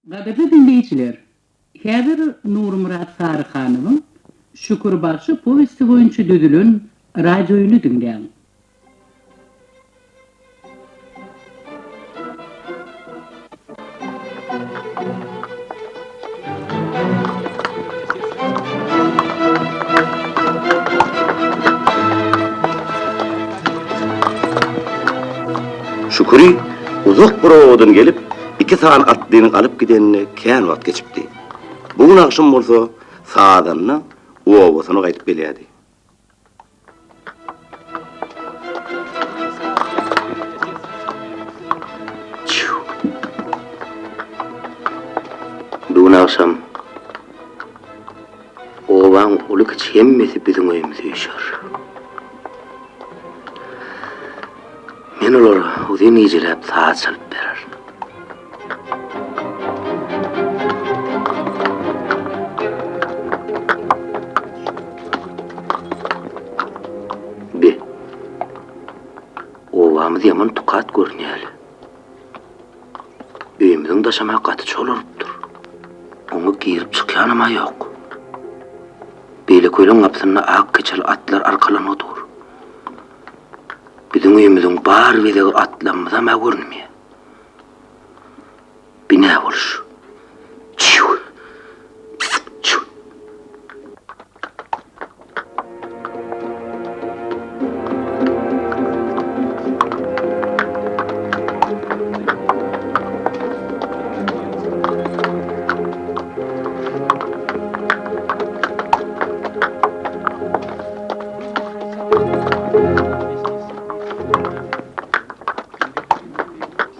Gadyrly diňleýjiler, häzir Nurmyrat Saryhanowyň Şükür bagşy powesti boýunça düzülen radioýyny diňläň. Şüküri uzak bir obadan gelip, iki sany atlynyň alyp gidenine kän wagt geçipdi. Bu gün agşam bolsa sazanda obasyna gaýdyp gelýärdi. Bu gün agşam obaň uly-kiçi hemmesi biziň öýümize üýşer. Men olara uzyn gijeläp saz çalyp bererin. Be, obamyz ýaman tukat görünýär-le. Öýümiziň daşam-a gaty çolarypdyr. Oňa girip çykýanam-a ýok. Beýle kölüň gapysynda ak keçeli atlar arkalangy dur. Biziň öýümiziň bar bezegi atlamyzam-a görünmeýär. Bi nä boluş? Çiw! Çiw!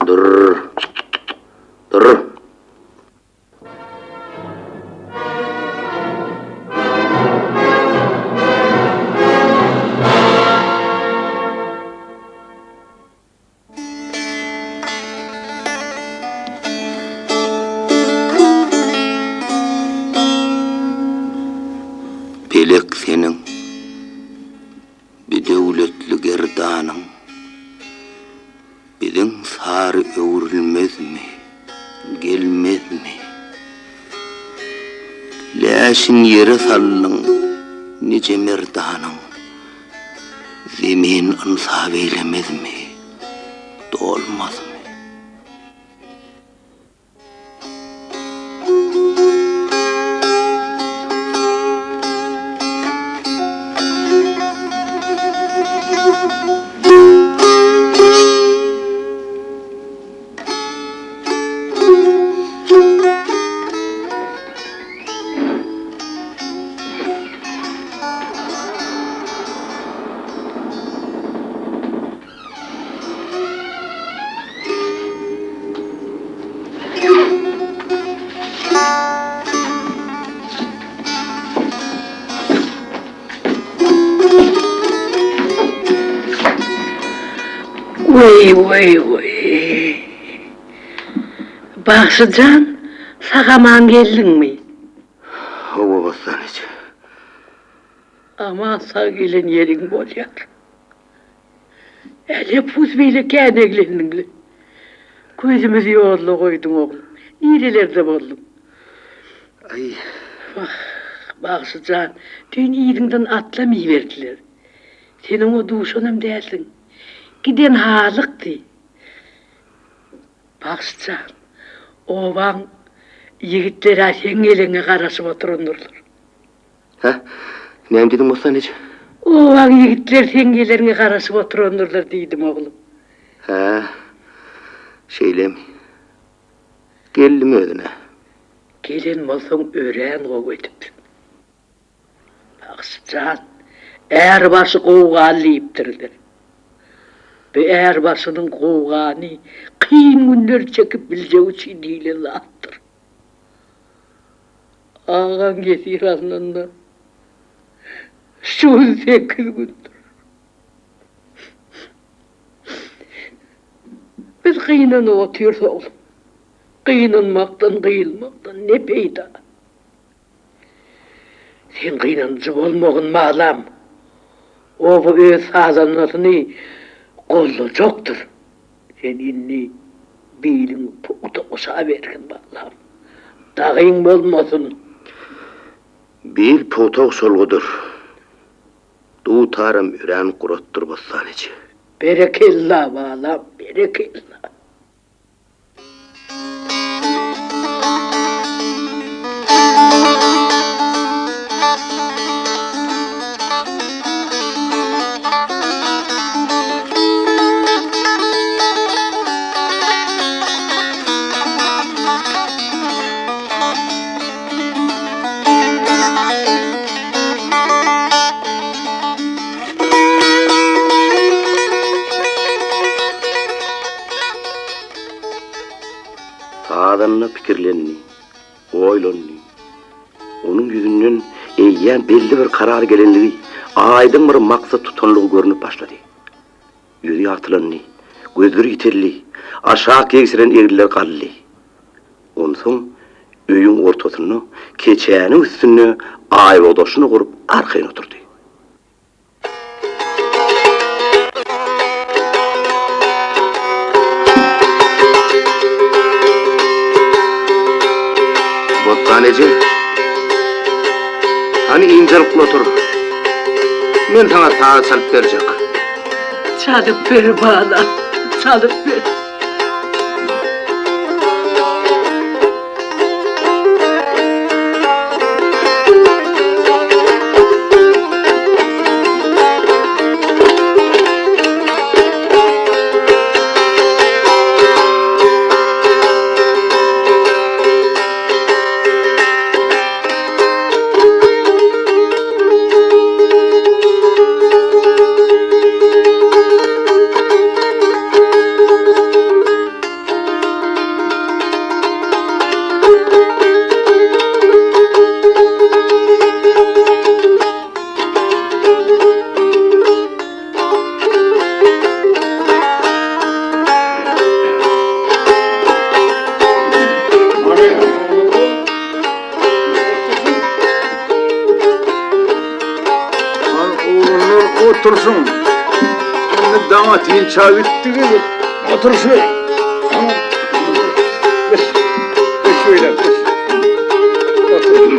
Dur! Dur! Pelek seniň bidöwletli gerdanyň Biziň sary öwrülmezmi, gelmezmi? Läşin ýere saldyň nije merdanyň, Zemin ynsap eýlemezmi, dolmazmy? Weý, weý, weý. Bagşy jan, sag-aman geldiňmi? Hawa, Bossan eje. Aman sag gelen ýeriň bolýar. Älepus beýle kän eglendiň-le. Gözümizi ýolda goýduň, oglum. Nirelerde bolduň? Aý. Wah, bagşy jan, düýn yzyňdan atlam iberdiler. Sen oňa duşanam dälsiň. Giden Halykdy. Bagşy jan, obaň ýigitler-ä seň geleňňe garaşyp oturandyrlar. Hä? Näme diýdiň Bossan eje? Obaň ýigitleri seň geleriňe garaşyp oturandyrlar diýdim, oglum. Hä, şeýlemi? Geldim özüne. Gelen bolsaň örän gowy edipsiň. Bagşy jan, är başy gowgaly diýipdirler. Bu är başynyň gowgany kyn günleri çekip biljegi üçin diýlen zatdyr. Agaň ýesir alnanda şu gün sekiz gündür. Biz gynanyp otyrys oglum. Gynanmakdan, gyýylmakdan ne peýda? Sen gynanyjy bolmagyn balam. Oba öz sazandasyny goldajakdyr. Sen indi biliňi pugta guşabergin balam. Dagyň bolmasyn. Bil pugta şolgudyr. Dutaram örän guratdyr Bossan eje. Berekella, balam, berekella. Sazanda pikirlendi, oýlandy. Onuň ýüzünden eýýäm belli bir karar gelenligi, aýdyň bir maksat tutanlygy görnüp başlady. Ýüzi ýagtylandy, gözleri ýiteldi, aşak ýegşeren eginleri galdy. Onsoň öýüň ortasynda keçäniň üstünde aýbogdaşyny gurup arkaýyn oturdy. Bossan eje, hany ynjalykly otur. Men saňa saz çalyp berjek. Çalyp ber balam, çalyp ber. Oglanlar oturşyň. Indi daň atynça gitdigi oturşy. Geç. Geç şöyle geç. Otur.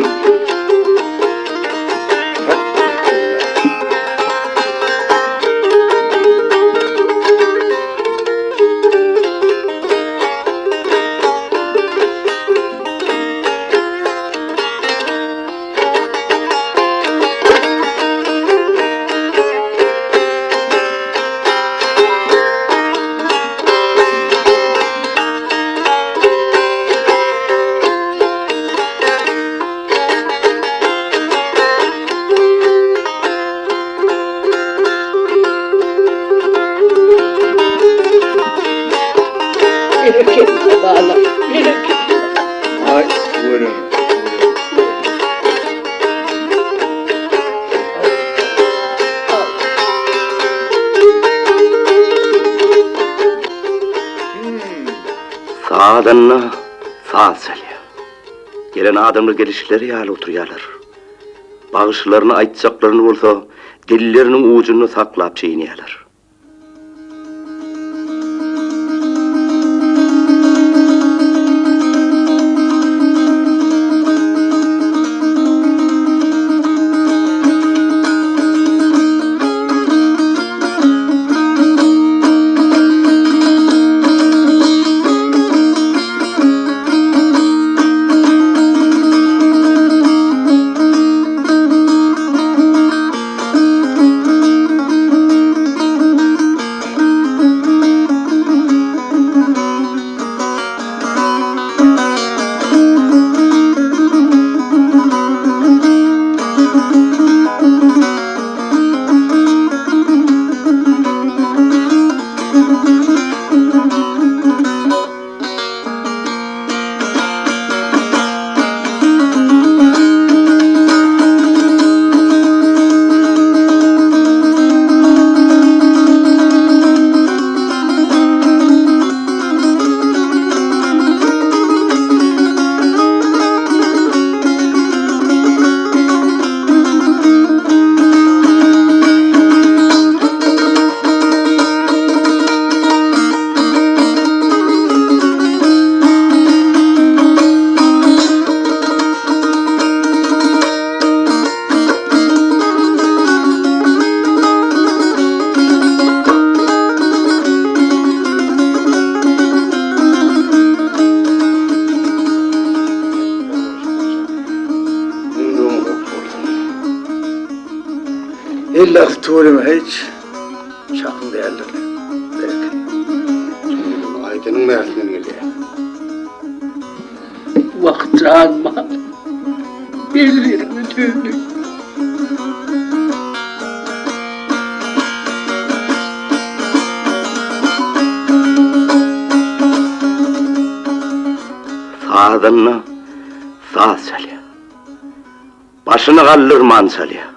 Berekella balam, berekella. Aý, görem. Sazanda saz çalýar. Gelen adamlar gelişleri ýaly oturýarlar. Bagşylaryny aýtjaklaryny bolsa dilleriniň ujunda saklap çeýneýärler. Bellaky tüweleme hiç çakyň däldir. Berekella. Aýdanyň bärsinden gelýär. Wah jan mal. Ellerime döndü. Sazanda saz çalýar. Başyny galdyrman çalýar.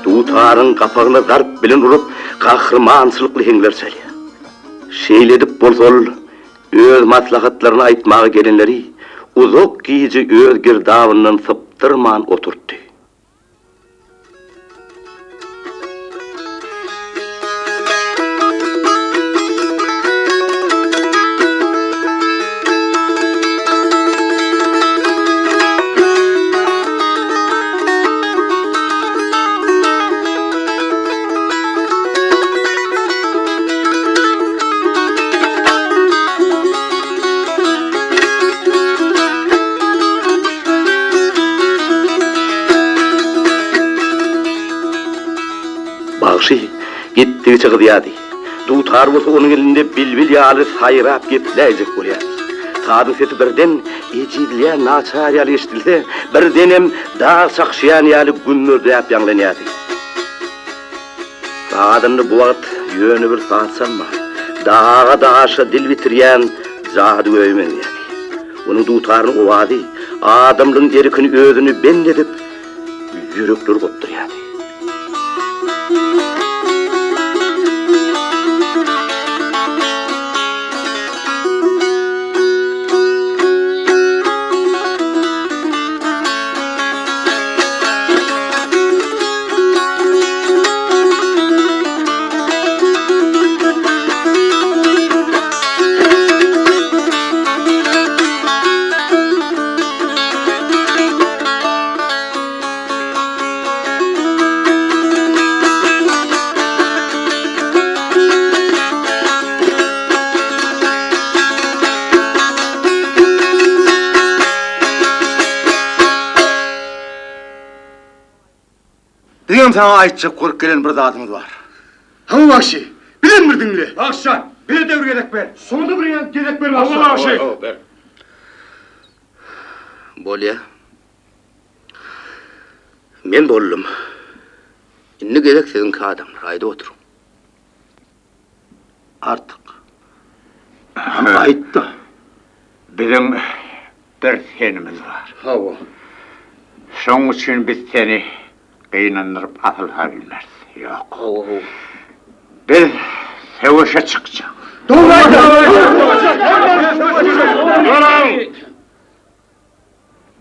Dutaryň gapagyna zarp bilen urup, gahrymançylykly heňler çalýar. Şeýle edip bolsa ol öz maslahatlaryny aýtmaga gelenleri uzak gije öz girdabyndan sypdyrman oturtdy. Bagşy gitdigiçe gyzýardy. Dutar bolsa onuň elinde bilbil ýaly saýrap gepläýjek bolýardy. Sazyň sesi birden ejizleýän naçar ýaly eşidilse, birdenem dag çakyşýan ýaly gümmürdäp ýaňlanýardy. Sazanda bu wagt ýöne bir saz çalman, daga-daşa dil bitirýän jadygöýe meňzeýärdi. Onuň dutarynyň owazy adamlaryň erkini özüne bent edip, ýürekleri gopdurýardy. Biziňem saňa aýtjak bolup gelen bir zadymyz bar. Hawa bagşy, bizem bir diňle. Bagşyjan, bize-de bir gezek ber. Şoňa-da bir gezek ber bagşy. Hawa bagşy. Hawa, ber. Bolýa. Men boldum. Indi gezek siziňki adamlar, aýdyp oturyň. Artyk. Hany aýt-da. Biziň bir senimiz bar. Hawa. Şoň üçin biz seni gynandyryp asyl-ha bilmeris. Ýok. Hawa, hawa. Biz söweşe çykjak. Dogry aýdýaň. Duraň!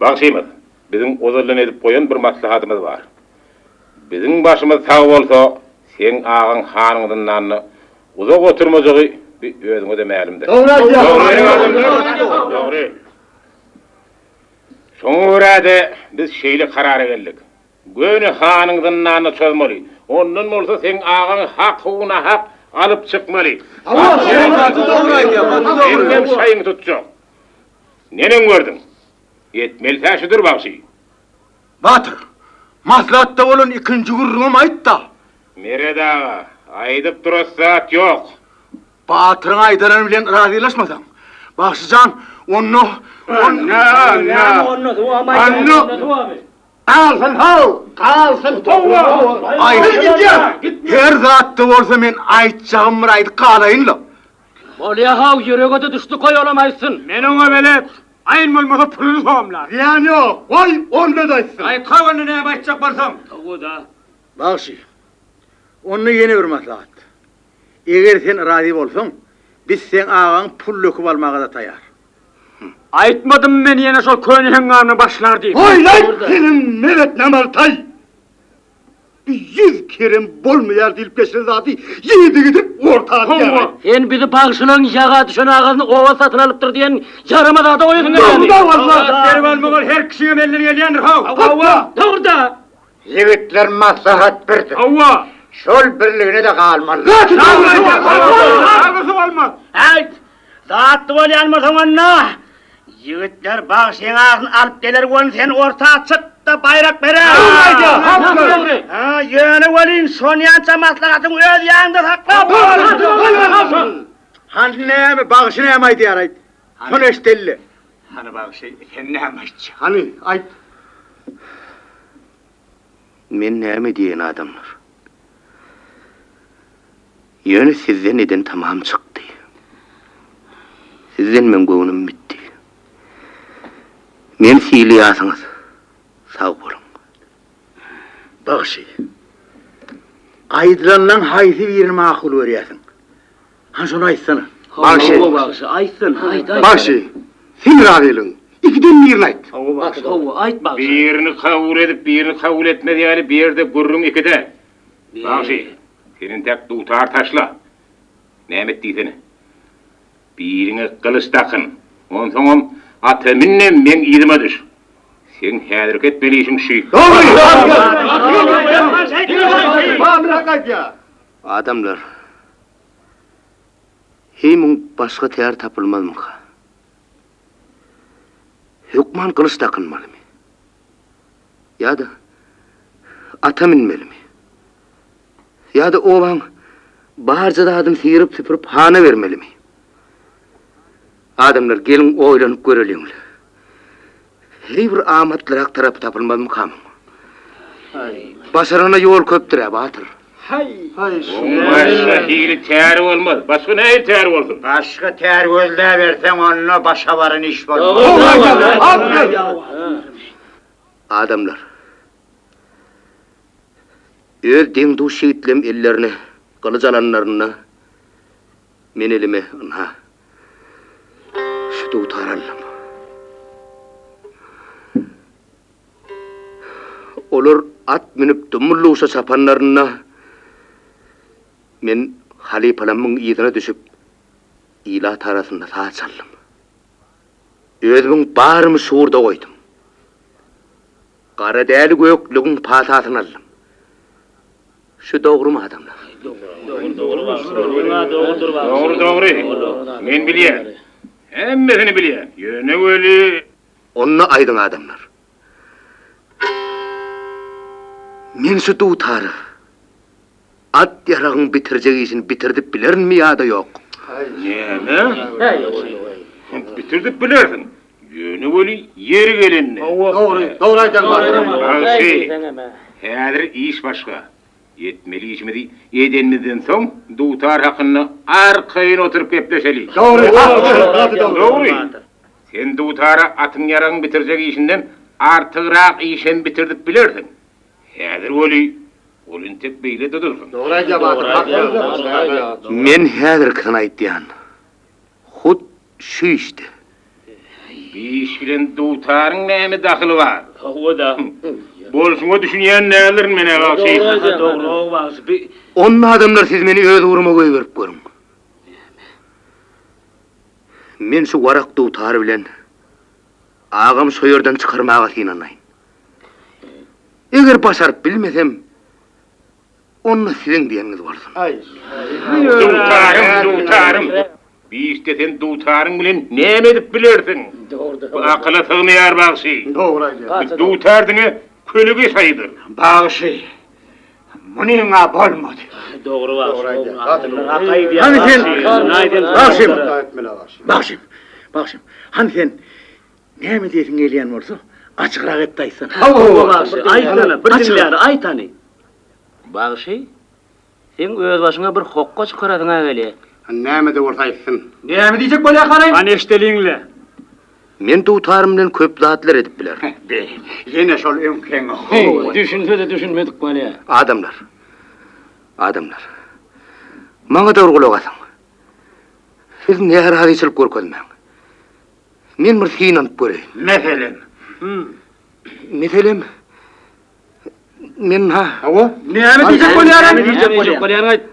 Bagşymyz, biziň ozaldan edip goýan bir maslahatymyz bar. Biziň başymyz sag bolsa, seň agaň hanyň zyndanda uzak oturmajagy bi özüňe-de mälimdir. Dogry aýdýaň. Dogry. Şoňa görä-de biz şeýle karara geldik. Göni hanyň zyndanyna çozmaly. Ondan bolsa seň agaň haku-nahak alyp çykmaly. Hawa, dogry aýdýaň, gaty dogry. Seňem şaýyňy tutjak. Neneň gördüň? Etmeli-hä şudur, bagşy. Batyr, maslahatda bolan ikinji gürrüňem aýt-da. Meret aga, aýdyp durasy zat ýok. Batyryň aýdalary bilen razylaşmasaň, bagşy jan, onda, Onda, onda, onda, galsyn how, galsyn, hawa. Aý, her zatda bolsa men aýtjagym bir aýdyp galaýyn-la. Bolýa-haw, ýürege-de düşdi, goý olam aýtsyn. Men oňa belet, aýyn bolmasa puluny somlar. Zyýany ýok, goý, onda-da aýtsyn. Aýt-haw onda näme aýtjak bolsaň. Hawa-da. Bagşy, onda ýene bir maslahat. Eger sen razy bolsaň, biz seň agaňy pul döküp almaga-da taýar. Aýtmadymmy men ýene şol köne heňňamyna başlar diýip. Goý-laý, seniň Meret namartaý! Bir 100 kerem bolmaýar diýlip geçilen zady ýene-de getirip orta atýar. Sen bizi bagşylaryň ýaga düşen agasyny oba satyn alypdyr diýen ýaramaz ada goýasyň gelýärmi? Zat berip almak ol her kişiňem elinden gelýändir how. Hawa, dogry-da. Ýigitler maslahat birdir. Hawa. Şol birligine-de galmaly. Gaty bolmaz. Aýt, zatly bolýan bolsaň onda, ýigitler bagşyň agyny alyp geler welin sen orta çyk-da baýrak berer. Dogry. Ha, ýöne welin şonýança maslahatyňy öz ýanyňda sakla. Hany näme, bagşy näme aýdýar aýt. Şony eşideli. Hany bagşy, sen näme aýtjak? Hany, aýt. Men näme diýeýin adamlar. Ýöne sizden eden tamam çykdy. Sizden meň göwnüm bitdi. Meni sylaýarsyňyz. Sag boluň. Bagşy, aýdylanlaň haýsy birini makul görýärsiň? Hany şony aýtsana. Bagşy. Hawa bagşy, aýtsana, aýt, aýt. Bagşy, seň razylygyň. Ikiden birini aýt. Hawa bagşy, hawa, aýt bagşy. Birini kabul edip, birini kabul etmez ýaly bu ýerde gürrüň ikide. Bagşy, sen entäk dutar taşla. Näme et diýsene. Biriňe gylyç dakyn. Onsoňam ata min-de meň yzyma düş. Seň häzirki etmeli işiň şü. Dogry! Adamlar, heý muň başga tär tapylmazmyka? Hökman gylyç dakynmalymy? Ýa-da ata münmelimi? Ýa-da obaň barja zadyny syryp-süpürip hana bermelimi? Adamlar, geliň oýlanyp göreliň-le. Heý bir amatlyrak tarapy tapylmazmyka muň? Başarana ýol köpdür-ä, batyr. Muň başga hili täri bolmaz. Başga nähili täri bolsun? Başga tär gözläberseň, onda başa baran iş bolmaz. Adamlar, öz deň-duş ýigitlem ellerine gylyç alanlarynda, men elime, ynha, şu dutary aldym. Olar at münüp Dummuluşa çapanlarynda, men halypalamyň yzyna düşüp, ilat arasynda saz çaldym. Özümiň barymy şurda goýdum. Garadäli göklügiň patasyny aldym. Şu dogrumy adamlar? Dogry, dogry. Men bilýän. Hemmesini bilýän. Ýöne weli. Onda aýdyň adamlar. Men şu dutary at ýaragyň bitirjek işini bitirdip bilerinmi ýa-da ýok? Näme? Bitirdip bilersiň. Ýöne weli ýeri gelende. Dogry, dogry aýdýaň batyr. Bagşy, häzir iş başga. Etmeli işimizi edenimizden soň dutar hakynda arkaýyn oturyp gepleşeli. Dogry, gaty dogry. Dogry. Sen dutara atyň-ýaragyň bitirjek işinden artygrak işem bitirdip bilersiň. Häzir weli ol entek beýle-de dursun. Dogry aýdýar batyr, hak söz. Men häzirkisini aýtýan. Hut şu işde. Bu iş bilen dutaryň näme dahyly bar? Hawa-da. Bolşuňa düşünýän däldirin men-ä bagşy. Dogry, bagşy. Bi. Onda adamlar siz meni öz ugruma goýberip görüň. Men şu warak dutar bilen agamy şo ýerden çykarmaga synanaýyn. Eger başaryp bilmesem, Onda siziň diýeniňiz bolsun. Dutarym, dutarym. Bi işde sen dutaryň bilen näme edip bilersiň? Bu akyla sygmaýar, bagşy. Dogry aýdýar. Bu dutar diňe kölege şaýydyr. Bagşy, munyň-a bolmady. Dogry bagşy. Hany sen, bagşym, bagşym, bagşym, hany sen näme diýesiň gelýän bolsa, açygrak et-de aýtsana. Hawa, bagşy, aýtsana, bir diňläli, aýt hany. Bagşy, seň özbaşyňa bir hokga çykarasyň-a gelýä. Hany näme-de bolsa aýtsyn. Näme diýjek bolýar hany? Hany eşdeliň-le. Men dutarym bilen köp zatlar edip bilerin. Be, ýene şol öňkiň-ow. Düşünse-de düşünmedik bolýa. Adamlar, adamlar, maňa dogry gulak asyň. Siz närazyçylyk görkezmäň. Men bir synanyp göreýin. Meselem? Meselem? Men ha. Hawa. Näme diýjek bolýar? Näme diýjek bolýaň aýt.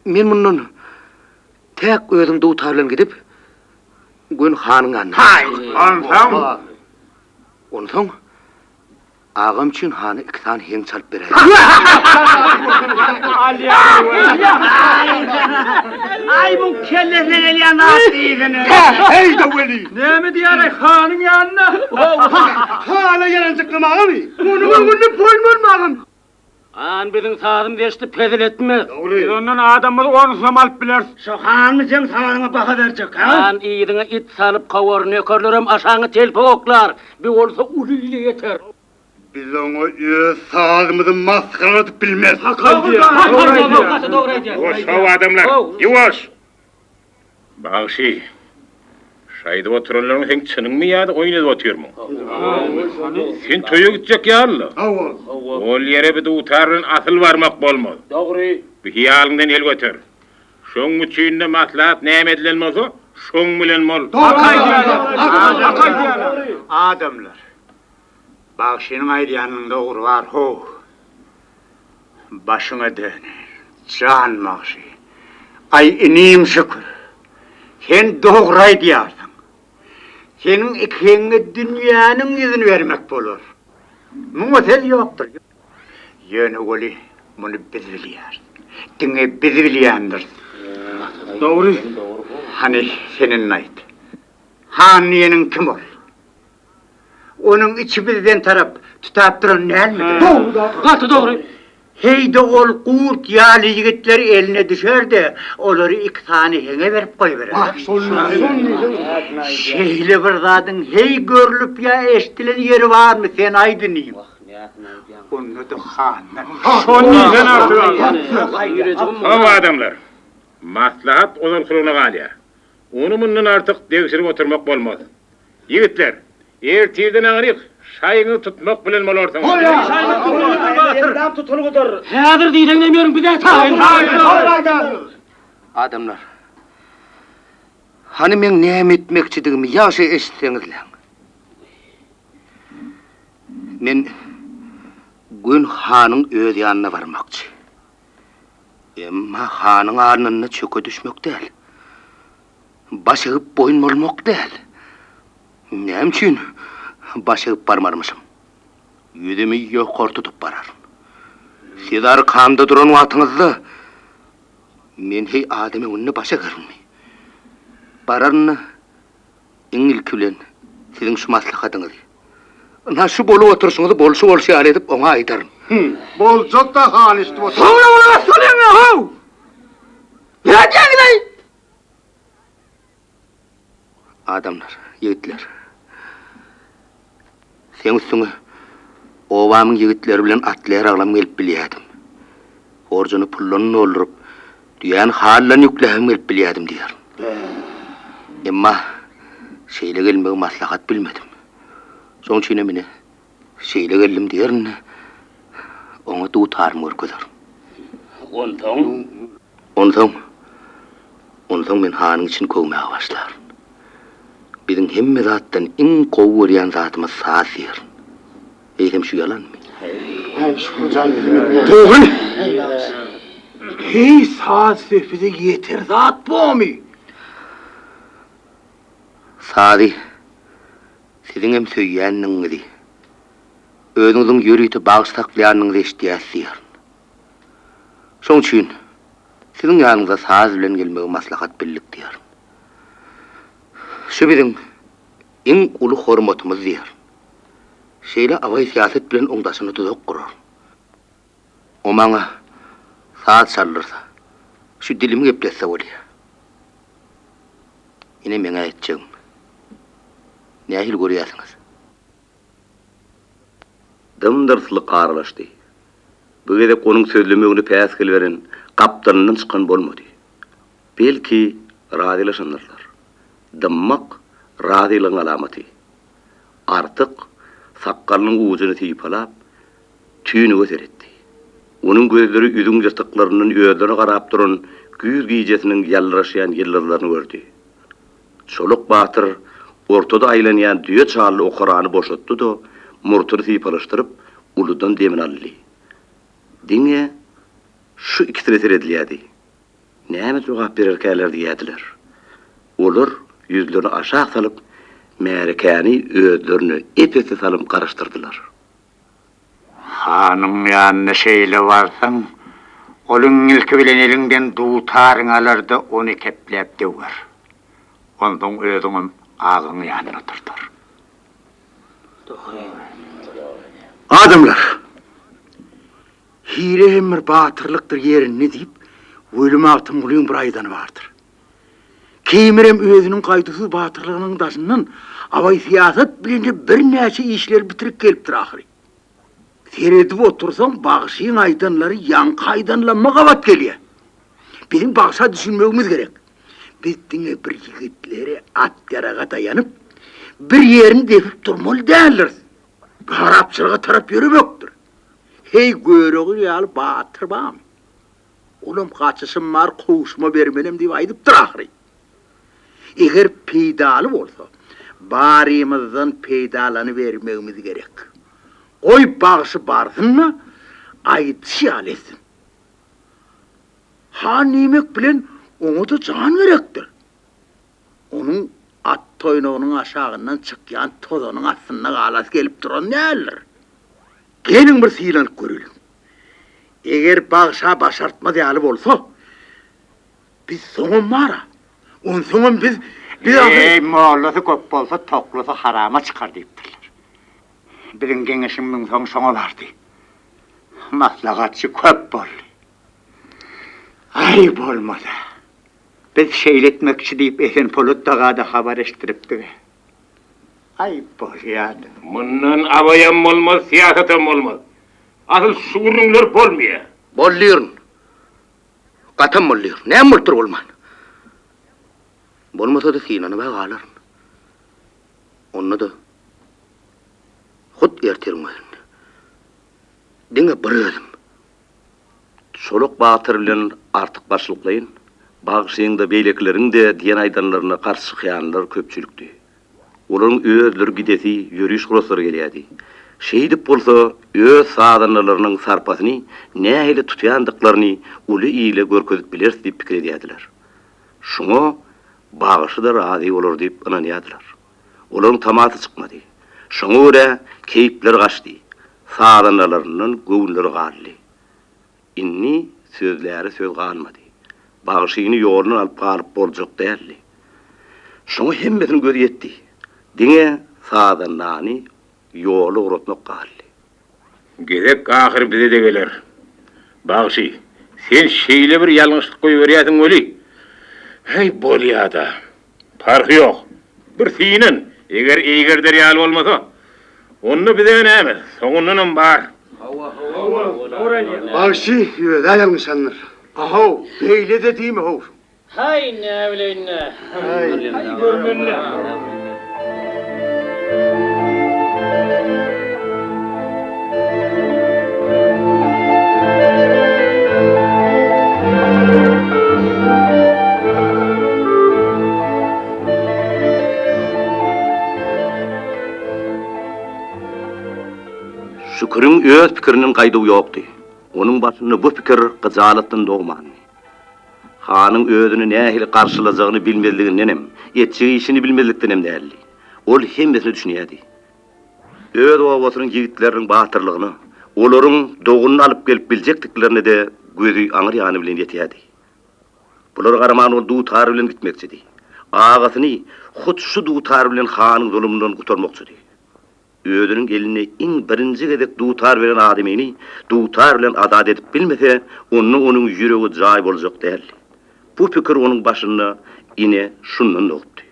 Men mundan täk özüm dutar bilen gidip, göni hanyň ýanyna barjak. Onsoň? Onsoň agam üçin hana iki sany heň çalyp beräýjek. Aý muň kellesine gelýän zat diýsene. Heý-de weli. Näme diýýär-aý hanyň ýanyna? Hana ýalanjyklamagamy? Onuň öňünde boýun bolmagam. Han biziň sazymyzy eşidip hezil etmez. Dogry. Biz ondan adamymyzy onusynam alyp bileris. Şo hanmy seň sazyňa baha berjek, hä? Han yzyňa it salyp kowar, nökerlerem aşagyňa telpek oklar. Bi bolsa uly ile ýeter. Biz oňa öz sazymyzy masgaraladyp bilmeris. Hak aýdýar. Hak aýdýar, gaty dogry aýdýar. Ýuwaş, how adamlar, ýuwaş! Bagşy, şaýdyp oturanlaryň seň çynyňmy ýa-da oýun edip otyrmyň? Sen toýa gitjek ýaly-la. Ol ýere bir dutar bilen asyl barmak bolmaz. Dogry. Bu hyýalyňdan el göter. Şoň üçin-de maslahat näme edilen bolsa, şoň bilen bol. Hak aýdýar. Hak aýdýar. Adamlar, bagşynyň aýdýanynyň dogry bar how. Başyňa döneýin, jan bagşy. Aý, inim Şükür, sen dogry aýdýarsyň. Seniň ikiňe dünýäniň ýüzüni bermek bolar. Muňa söz ýokdur. Ýöne weli muny biz bilýäris. Diňe biz bilýändiris. Dogry. Hany, sen indi aýt. Han diýeniň kim ol? Onuň içi bizden tarap tutap duran dälmidir? Gaty dogry. Heý-de ol gurt ýaly ýigitler eline düşer-de, olary iki sany heňe berip goýberer. Şeýle bir zadyň heý görlüp ýa eşdilen ýeri barmy, sen aýt inim? Onda-da handan. Şony diýsene artyk. Hawa adamlar, maslahat ozalkylygyna galýar. Ony mundan artyk degşirip oturmak bolmaz. Ýigitler, ertirden aňryk şaýyňyzy tutmak bilen bolarsyňyz. Häzir diýseňem ýörüň biz-ä taýyn. Adamlar, hany meň näme etmekçidigimi ýagşy eşitseňizläň. Men Gün hanyň öz ýanyna barmakçy. Emma hanyň alnynda çöke düşmek däl. Baş egip boýun bolmak däl. Näme üçin baş egip barmarmyşym? Ýüzümi ýokary tutup bararyn. Siz arkamda duran wagtyňyzda men heý adam öňünde baş egerinmi? Bararyn-da, Iň ilki bilen siziň şu maslahatyňyzy, ynha şu bolup oturyşyňyzy bolşy-bolşy ýaly edip oňa aýdaryn. Boljak-da han eşidip otur. Soňra gulak asmalyň-a, how! Nädýäňiz-aý? Adamlar, ýigitler. Seň üstüňe obamyň ýigitleri bilen atly-ýaraglam gelip bilýädim. Horjuny puldan dolduryp, düýäni halydan ýükläbem gelip bilýädim diýerin. Emma şeýle gelmegi maslahat bilmedim. Şoň üçinem ine, şeýle geldim diýerin-de, oňa dutarymy görkezerin. Onsoň? Onsoň, onsoň men hanyň içini köwmäge başlaryn. Biziň hemme zatdan iň gowy görýän zadymyz saz diýerin. Eýsem şu ýalanmy? Dogry. Heý, saz söhbede ýeter zat bormy? Sazy siziňem söýýändigiňizi, özüňiziň ýörite bagyş saklaýandygyňyzy eşidýäs diýerin. Şoň üçin siziň ýanyňyza saz bilen gelmegi maslahat bildik diýerin. Şu biziň iň uly hormatymyz diýerin. Şeýle abaý-syýasat bilen oň daşyna duzak guraryn. O maňa saz çaldyrsa, şu dilimi gepletse bolýar. Ine meň aýtjagym. Nähili görýärsiňiz? Dym-dyrslyk aralaşdy. Bu gezek onuň sözlemegine päsgel beren, gapdalyndan çykan bolmady. Belki, razylaşandyrlar. Dymmak, razylygyň alamaty. Artyk sakgalynyň ujuny sypalap, tüýnüge seretdi. Onuň gözleri üzüň ýyrtyklaryndan özlerine garap duran güýz gijesiniň ýaldyraşýan ýyldyzlaryny gördi. Çoluk batyr ortada aýlanýan düýe çally okarany boşatdy-da, murtuny sypalaşdyryp, uludan demini aldy. Diňe şu ikisine seredilýärdi. Näme jogap bererkäler diýýärdiler. Olar ýüzlerini aşak salyp, märekäni özlerine ep-esli salym garaşdyrdylar. Hanyň ýanyna şeýle barsaň, ol iň ilki bilen eliňden dutaryňy alar-da, ony kepläp döwer. Onsoň özüňem agaň ýanyna oturdar. Adamlar! Hile hem bir batyrlykdyr ýerinde diýip, Weli Magtymgulyň bir aýdany bardyr. Keýmirem özüniň gaýduwsyz batyrlygynyň daşyndan abaý-syýasat bilen-de birnäçe işleri bitirip gelipdir ahyry. Seredip otursaň, bagşyň aýdanlary ýaňky aýdanlamma gabat gelýär. Biziň bagşa düşünmegimiz gerek. Biz diňe bir ýigitleri at-ýaraga daýanyp, bir ýerini depip durmaly däldiris. Harapçylyga tarap ýöremekdir. Heý, Görogly ýaly batyr barmy? Olam gaçyşym bar, kowşuma bermenem diýip aýdypdyr ahyry. Eger peýdaly bolsa, barymyzdan peýdalanybermegimiz gerek. Goý, bagşy barsyn-da, aýdyşy ýaly etsin. Han diýmek bilen oňa-da jan gerekdir. Onuň at toýnagynyň aşagyndan çykýan tozanyň astynda galasy gelip duran däldir. Geliň bir sylanyp göreliň. Eger bagşa başartmaz ýaly bolsa, biz soňam bar-a. Onsoňam biz, biz ahyry. Eý, mollasy köp bolsa, toklusy harama çykar diýipdirler. Biziň geňeşimiziň soňy şoňa bardy. Maslahatçy köp boldy. Aý, bolmasa. Biz şeýle etmekçi diýip Esenpolat daga-da habar eşitdiripdik. Aý, bolýa-da. Mundan abaýam bolmaz, syýasatam bolmaz. Asyl şu gürrüňler bolmaýar. Bolýaryn. Gatam bolýar. Näme bolupdyr bolman? Bolmasa-da synanyb-a galaryn. Onda-da hut ertiriň özünde. Diňe bir özüm. Çoluk batyr bilen Artyk başlyklaýyn bagşyň-da, beýlekileriň-de diýen-aýdanlaryna garşy çykýanlar köpçülikdi. Olaryň özleri gidesi, ýöriş guraslary gelýärdi. Şeýdip bolsa, öz sazandalarynyň sarpasyny nähili tutýandyklaryny uly ile görkezip bileris diýip pikir edýärdiler. Şuňa bagşy-da razy bolar diýip ynanýardylar. Olaryň tamasy çykmady. Şoňa görä keýpleri gaçdy, sazandalaryndan göwünleri galdy. Indi sözläre söz galmady. Bagşyny ýolundan alyp galyp boljak däldi. Şoňa hemmesiniň gözi ýetdi. Diňe sazandany ýola ugratmak galdy. Gezek ahyry bize-de geler. Bagşy, sen şeýle bir ýalňyşlyk goýberýärsiň weli, heý, bolýa-da. Parhy ýok. Bir synan, eger eýgerder ýaly bolmasa, onda bize näme, soňundanam bar. Bagşy öz-ä ýalňyşandyr. A-how, beýle-de diýme how. Haý, näbileýin-dä. Haý, görmeli-dä. Şüküriň öz pikirinden gaýduwy ýokdy. Onuň başynda bu pikir gyjalatdan dogmandy. Hanyň özüni nähili garşylajagyny bilmezligindenem, etjek işini bilmezlikdenem däldi. Ol hemmesine düşünýärdi. Öz obasynyň ýigitleriniň batyrlygyna, olaryň doganyny alyp gelip biljekdiklerine-de gözi aňry ýany bilen ýetýärdi. Bulara garaman ol dutar bilen gitmekçidi. Agasyny hut şu dutar bilen hanyň zulumyndan gutarmakçydy. Özüniň eline iň birinji gezek dutar beren adamyny dutar bilen azat edip bilmese, onda onuň ýüregi jaý boljak däldi. Bu pikir onuň başynda ine şundan dogupdy.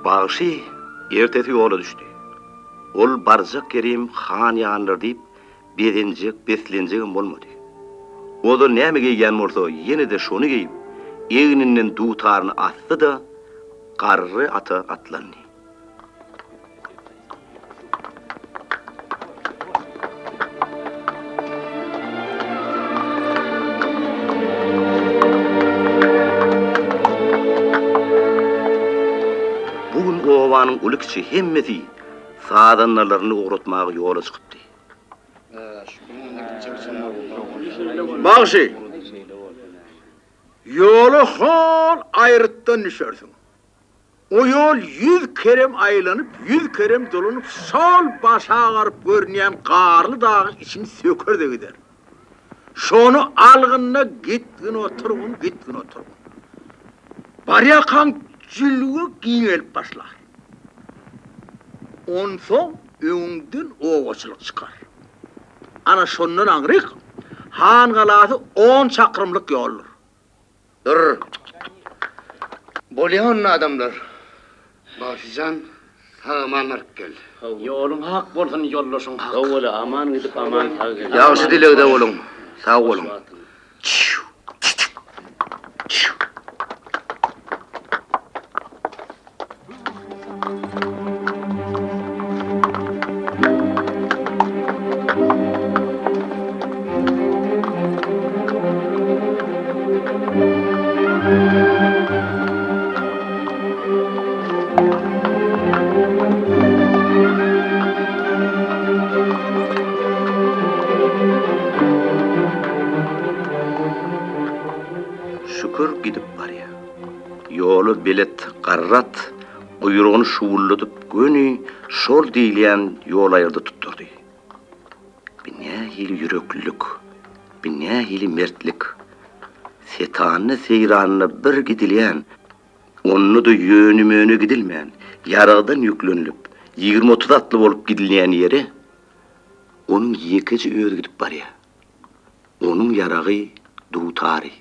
Bagşy ertesi ýola düşdi. Ol barjak ýerim han ýanlar diýip, Bezenjek, beslenjegem bolmady. Ozal näme geýýän bolsa, ýene-de şony geýip, egninden dutaryny asdy-da, garry ata atlandy. Bu gün obanyň uly-kiçi hemmesi sazandalaryny ugratmaga ýola çykypdy. Bagşy, ýola hol aýrytdan düşersiň. O ýol ýüz kerem aýlanyp, ýüz kerem dolanyp, şol başy agaryp görünýän garly dagyň içini söker-de gider. Şony algynda gitgin oturgyn, gitgin oturgyn. Barýarkaň jülge giňelip başlar. Onsoň öňüňden obaçylyk çykar. Ana şondan aňryk Han galasy on çakrymlyk ýoldur. Dur. Bolýa onda adamlar. Bagşyjan sag-aman baryp gel. Ýoluň ak bolsun ýoldaşyň hak. Sag bol aman gidip aman sag gel. Ýagşy dilegde boluň. Sag boluň. Şükür gidip barýar. Ýola belet garry at guýrugyny şuwuldadyp göni şol diýilýän ýolaýyrda tutdurdy. Bi nähili ýüreklilik, bi nähili mertlik! Setanda-seýranda bir gidilýän, onda-da ýöne-möne gidilmän, ýaragdan ýüklenilip, ýigrimi-otuz atly bolup gidilýän ýere onuň ýekeje özi gidip barýar. Onuň ýaragy dutary.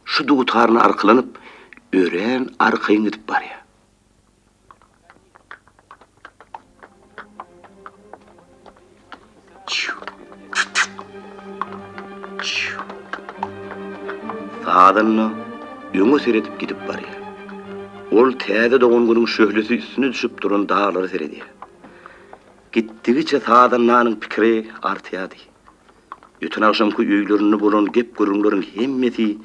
Şu dutaryna arkalanyp, örän arkaýyn gidip barýar. Sazanda öňe seredip gidip barýar. Ol täze dogan günüň şöhlesi üstüne düşüp duran daglara seredýär. Gitdigiçe sazandanyň pikiri artýardy. Öten agşamky öýlerinde bolan gep-gürrüňleriň hemmesi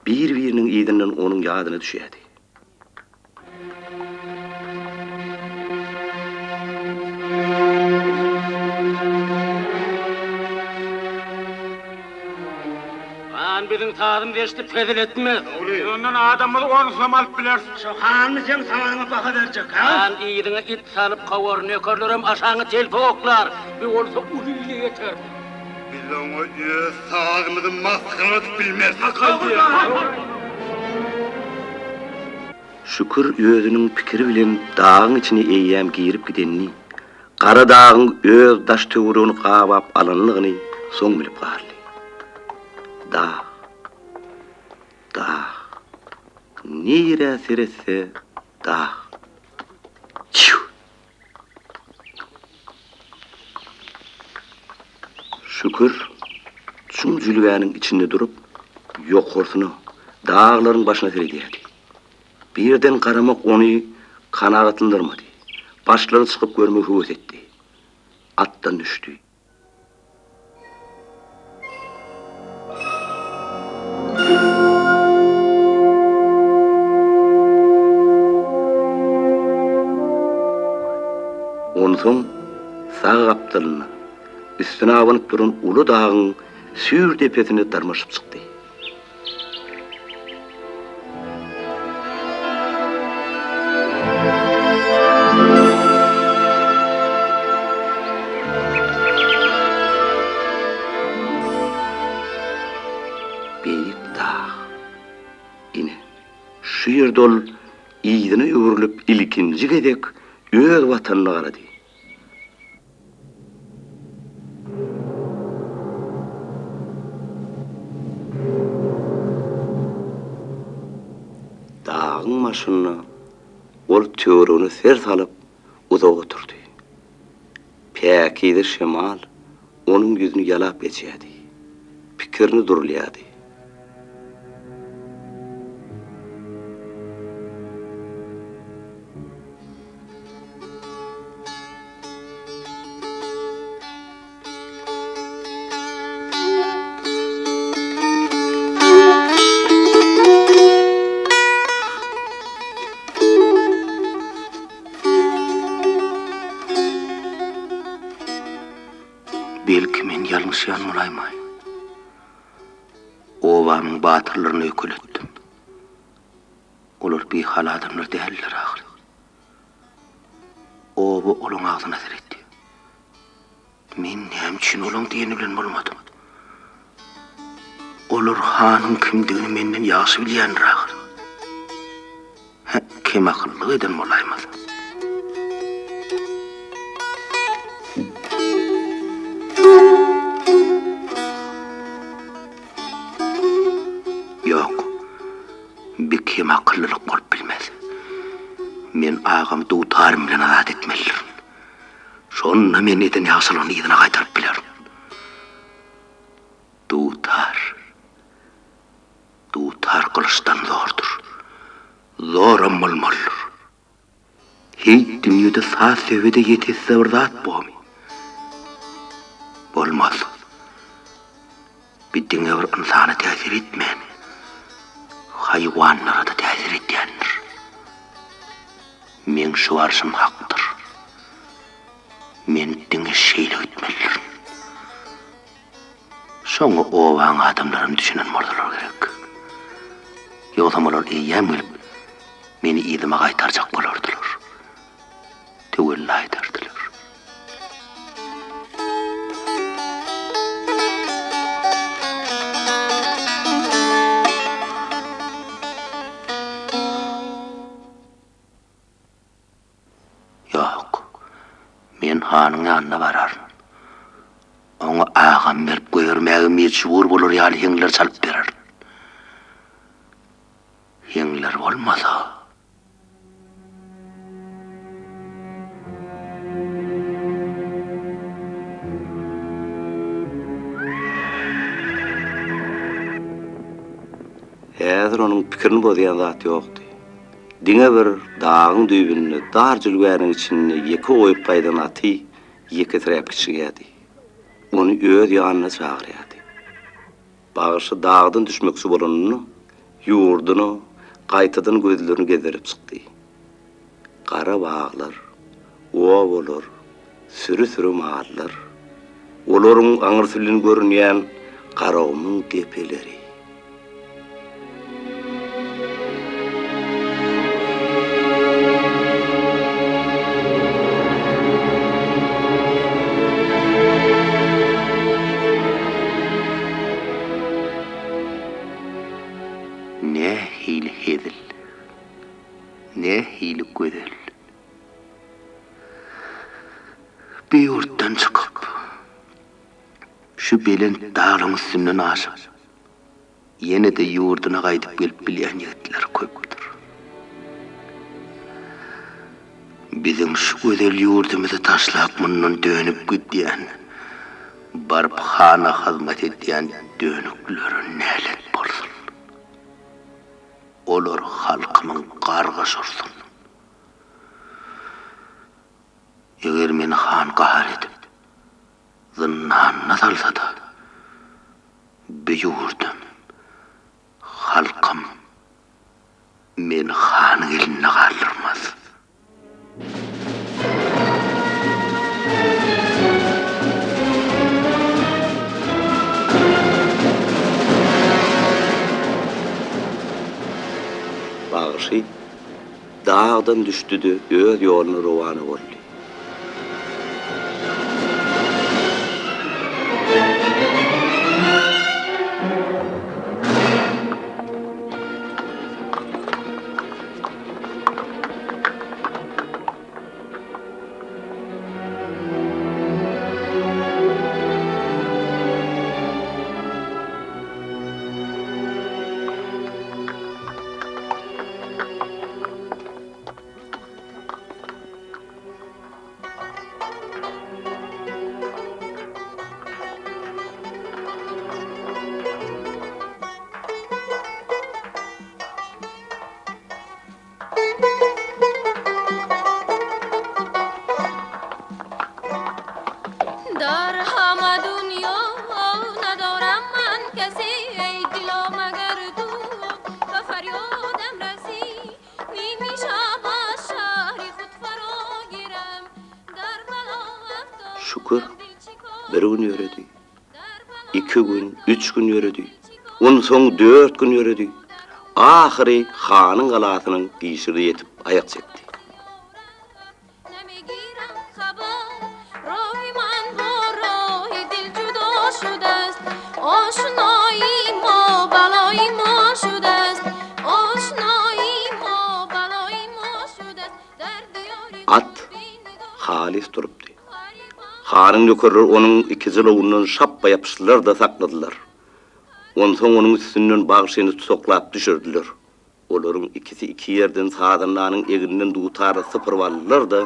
bir-biriniň yzyndan onuň ýadyna düşýärdi. Han biziň sazymyzy eşidip hezil etmez. Biz ondan adamymyzy onusam alyp bileris. Şo hanmy seň sazyňa baha berjek, hä? Han yzyňa it salyp kowar, nökerlerem aşagyňa telpek oklar. Bi bolsa uly ile ýeter. Biz oňa öz sazymyzy masgaraladyp bilmeris. Şükür özüniň pikiri bilen dagyň içine eýýäm girip gidenini, gara dagyň öz daş-töweregini gabap alanlygyny soň bilip galdy. Dag. Dag. Nirä seretse, dag. Çiw! Şükür, çuň jülgäniň içinde durup, ýokarsyna, daglaryň başyna seredýärdi. Bir ýerden garamak ony kanagatlandyrmady. Başlara çykyp görmegi höwes etdi. Atdan düşdi. Onsoň sag gapdalynda, üstüne abanyp duran uly dagyň süýr depesine dyrmaşyp çykdy. Beýik dag. Ine, şu ýerde ol yzyna öwrülip ilkinji gezek öz watanyna garady. Dagyň başynda ol töweregine ser salyp uzak oturdy. Päkize şemal onuň ýüzüni ýalap geçýärdi, pikirini durlaýardy. Belki men ýalňyşýan bolaýmaýyn. Obamyň batyrlaryny öýkeletdim. Olar bihal adamlar däldiler ahyry. Oba olaň agzyna seretdi. Men näme üçin olaň diýeni bilen bolmadym? Olar hanyň kimdigini menden ýagşy bilýändir ahyry. Hä, kemakyllyk eden bolaýmasam. Ýok, bi kemakyllylyk bolup bilmez. Men agamy dutarym bilen azat etmelidirin. Şonda men eden ýagşylygyny yzyna gaýtaryp bilerin. Dutar. Dutar gylyçdan zordur. Zoram bolmalydyr. Heý, dünýede saz-söhbede ýetesi bir zat bormy? Bolmaz. Bi diňe bir ynsana täsir etmän, haýwanlara-da täsir edýändir. Meň şu barşym hakdyr. Men diňe şeýle gitmelidirin. Şoňa obaň adamlaram düşünen bolsalar gerek. Ýogsam olar eýýäm gelip, meni yzyma gaýtarjak bolardylar. Töwella ederdiler. Ýok, men hanyň ýanyna bararyn. Oňa agam berip goýbermäge mejbur bolar ýaly heňler çalyp bererin. Heňler bolmasa. Häzir onuň pikirini bozýan zat ýokdy. Diňe bir dagyň düýbünde, dar jülgäniň içinde ýeke goýup gaýdan aty ýekesiräp kiçigýärdi. Ony öz ýanyna çagyrýardy. Bagşy dagdan düşmekçi bolanynda, ýurduna gaýtadan gözlerini gezdirip çykdy. Gara baglar, obalar, süri-süri mallar, olaryň aňyrsy bilen görünýän Garagumuň depeleri. Nähili hezil! Nähili gözel! Bu ýurtdan çykyp, şu belent daglaryň üstünden aşyp, ýene-de ýurduna gaýdyp gelip bilýän ýigitler köpdür. Biziň şu gözel ýurdumyzy taşlap mundan dönüp gidýän, baryp hana hyzmat edýän dönüklere nälet bolsun! Olar halkymyň gargyş ursun. Eger meni han gahar edip, zyndanyna salsa-da, bu ýurdum, halkym meni hanyň elinde galdyrmaz. Bagşy dagdan düşdi-de, öz ýoluna rowana boldy. Şükür. Bir gün ýöredi. Iki gün, üç gün ýöredi. Onsoň dört gün ýöredi. Ahyry hanyň galasynyň işigine ýetip aýak çekdi. At halys durupdy. Hanyň nökerleri onuň iki jylawyndan şapba ýapyşdylar-da sakladylar. Onsoň onuň üstünden bagşyny tutaklap düşürdiler. Olaryň ikisi iki ýerden sazandanyň egninden dutary sypyryp aldylar-da,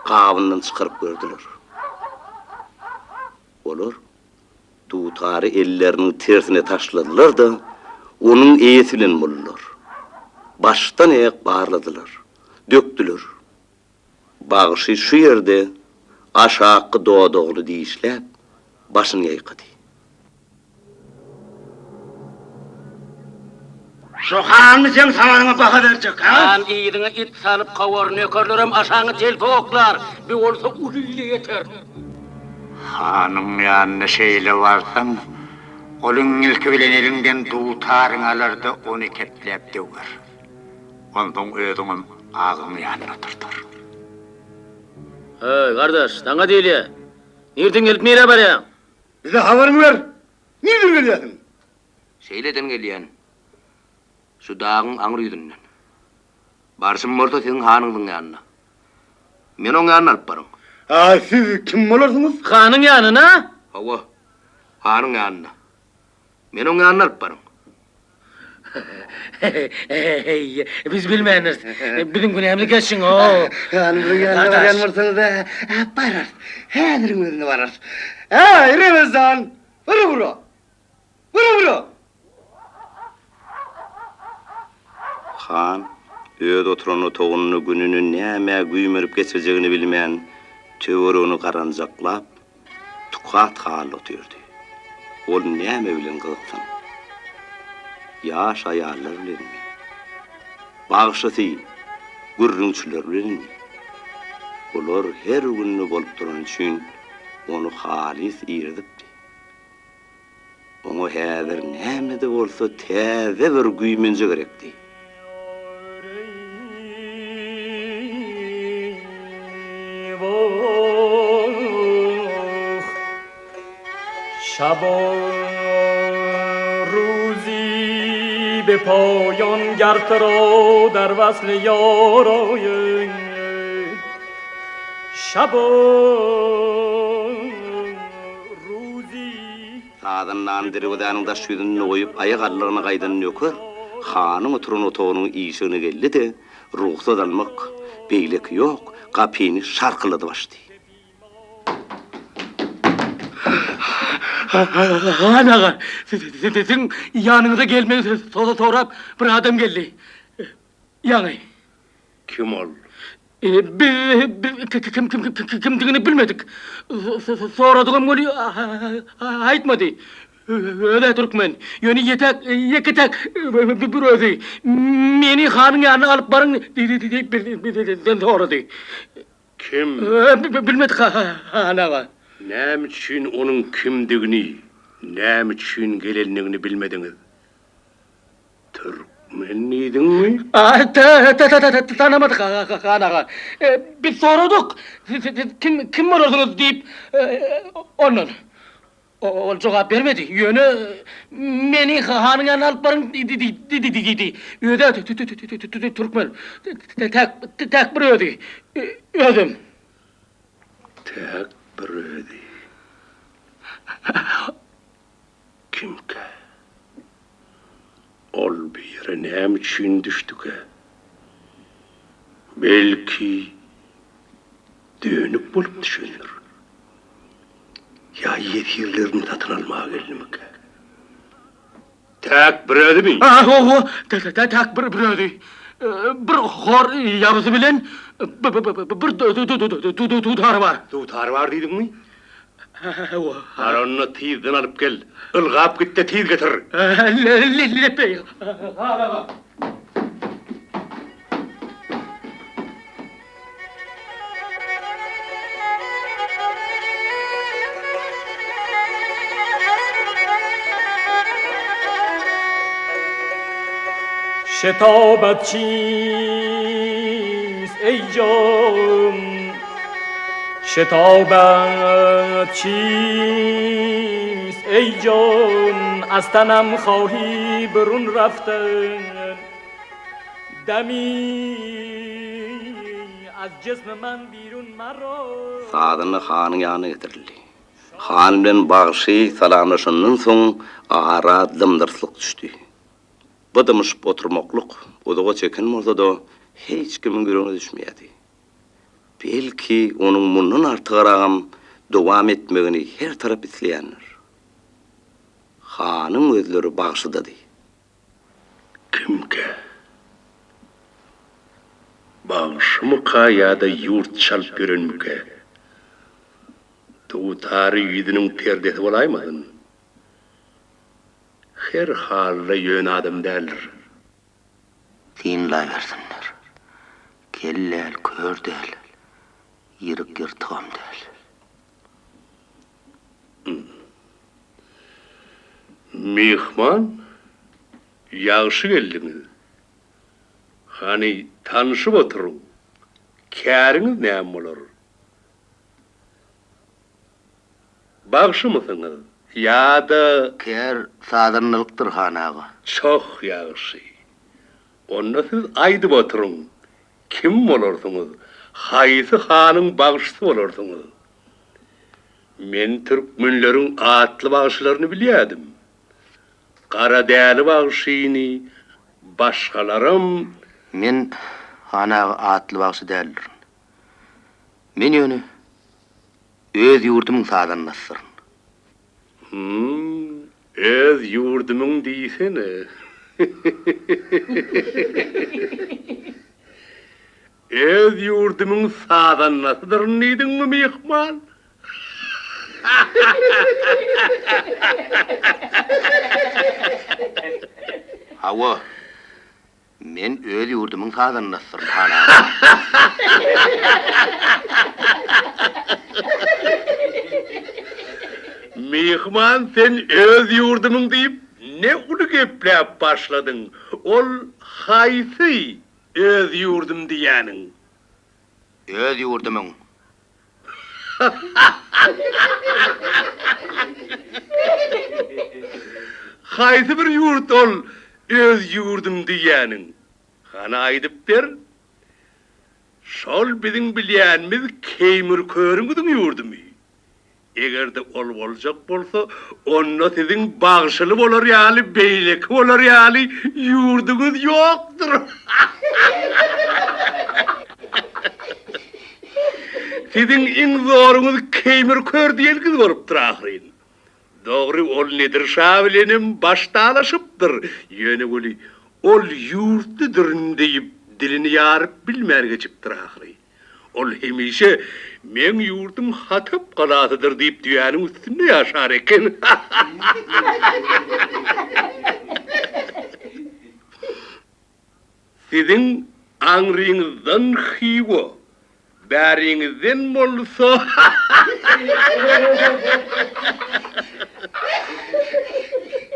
gabyndan çykaryp gördüler. Olar dutary elleriniň tersine taşladylar-da, onuň eýesi bilen boldular. Başdan-aýak barladylar, dökdüler. Bagşy şu ýerde aşakky dodagyny dişläp, başyny ýaýkady. Şo hanmy seň sazyňa baha berjek, hä? Han yzyňa it salyp kowar, nökerlerem aşagyňa telpe oklar, bi bolsa uly ile ýeter. Hanyň ýanyna şeýle barsaň, ol iň ilki bilen eliňden dutaryňy alar-da, ony kepläp döwer. Onsoň özüňem agaň ýanynda oturdar. Heý, gardaş, saňa diýilýä. Nirden gelip nirä barýaň? Bize habaryňy ber! Nirden gelýärsiň? Şeýleden gelýän. Şu dagyň aňry ýüzünden. Barşym bolsa siziň hanyňyzyň ýanyna. Meni oň ýanyna alyp baryň. A siz kim bolarsyňyz? Hanyň ýanyna? Hawa, hanyň ýanyna. Meni oň ýanyna alyp baryň. Heý, biz bilmändiris. Biziň günämizi geçiň-ow. Hanymyzyň ýanyna barýan bolsaňyz-a, bararys. Häziriň özünde bararys. Äý, Remezan! Bir bura! Bir bura! Han öz oturan otagynda gününi nämä güýmenip geçirjegini bilmän, töweregini garanjaklap, tukat halda otyrdy. Ol näme bilen gyzyksyn? Ýaş aýallar bilenmi? Bagşysy, gürrüňçiler bilenmi? Bular her günde bolup durany üçin ony halys irizipdi. Oňa häzir näme-de bolsa täze bir güýmenje gerekdi. Sazandany derwezäniň daş ýüzünde goýup, aýak aldygyna gaýdan nöker hanyň oturan otagynyň işigine geldi-de, rugsat almak, beýleki ýok, gapyny şarkyldadyp açdy. Han aga, siziň ýanyňyza gelmegi sorap bir adam geldi. Ýaňy. Kim ol? Biz kim kimdigini bilmedik. Soradygam weli aýtmady. Öz-ä türkmen. Ýöne ýetäk, ýeke-täk bir özi. Meni hanyň ýanyna alyp baryň diýip bizden sorady. Kim? Bilmedik han aga. Näme üçin onuň kimdigini, näme üçin gelendigini bilmediňiz? Türkmen diýdiňmi? Tanamadyk han aga. Biz soradyk, siz kim kim bolarsyňyz diýip ondan. Ol jogap bermedi. Ýöne meni hanyň ýanyna alyp baryň diýdi. Özi-ä türkmen. Täk bir özi. Özem. Täk bir özi. Kimkä? Ol bu ýere näme üçin düşdükä? Belki, dönük bolup düşendir? Ýa ýesirlerini satyn almaga geldimikä? Täk bir özümi? Hawa, täk bir özi. Bir hor ýabysy bilen bir dutary bar. Dutary bar diýdiňmi? Hawa. Bar onda tizden alyp gel. Ylgap git-de tiz getir. Lepbeý, han aga. شتابت چیست ای جان شتابت چیست ای جان از تنم خواهی برون رفتن دمی از جسم من بیرون مرو Sazanda hanyň ýanyna getirildi. Han bilen bagşy salamlaşandan soň ara dymdyrslyk düşdi. Bu dymyşyp oturmaklyk uzaga çeken bolsa-da, hiç kimiň ýüregine düşmeýärdi. Belki, onuň mundan artygragam dowam etmegini her tarap isleýändir. Hanyň gözleri bagşydady. Kimkä? Bagşymyka ýa-da ýurt çalyp ýörenmikä? Dutary ýüzüniň perdesi bolaýmasyn? Her halda ýöne adam däldir. Synlabersinler. Kel däl, kör däl, ýirik-ýyrtygam däl. Myhman, ýagşy geldiňiz. Hany, tanşyp oturyň. Käriňiz näme bolar? Bagşymysyňyz ýa-da. Kär sazandalykdyr, han aga. Çoh ýagşy. Onda siz aýdyp oturyň, kim bolarsyňyz, haýsy hanyň bagşysy bolarsyňyz? Men türkmenleriň atly bagşylaryny bilýärdim. Garadäli bagşyny, başgalaram. Men, han aga, atly bagşy däldirin. Men ýöne öz ýurdumyň sazandasydyryn. Hum, öz ýurdumyň diýsene. Öz ýurdumyň sazandasydyryn diýdiňmi, myhman? Hawa, Men öz ýurdumyň sazandasydyryn, han aga. Myhman, sen öz ýurdumyň diýip, ne uly gepläp başladyň. Ol haýsy öz ýurdum diýýäniň? Öz ýurdumyň. Haýsy bir ýurt ol öz ýurdum diýýäniň? Hany aýdyp ber. Şol biziň bilýänimiz Keýmir körüňiziň ýurdumy? Eger-de ol boljak bolsa, onda siziň bagşyly bolar ýaly, beýleki bolar ýaly ýurduňyz ýokdur. Siziň iň zoruňyz Keýmir kör diýengiz bolupdyr ahyryn. Dogry, ol Nedir şa bilenem baş dalaşypdyr, ýöne weli ol ýurtludyryn diýip dilini ýaryp bilmän geçipdir ahyry. Ol hemişe Meň ýurdum Hatap galasydyr diýip düýäniň üstünde ýaşar eken. Siziň aňryňyzdan Hywa, bäriňizden bolsa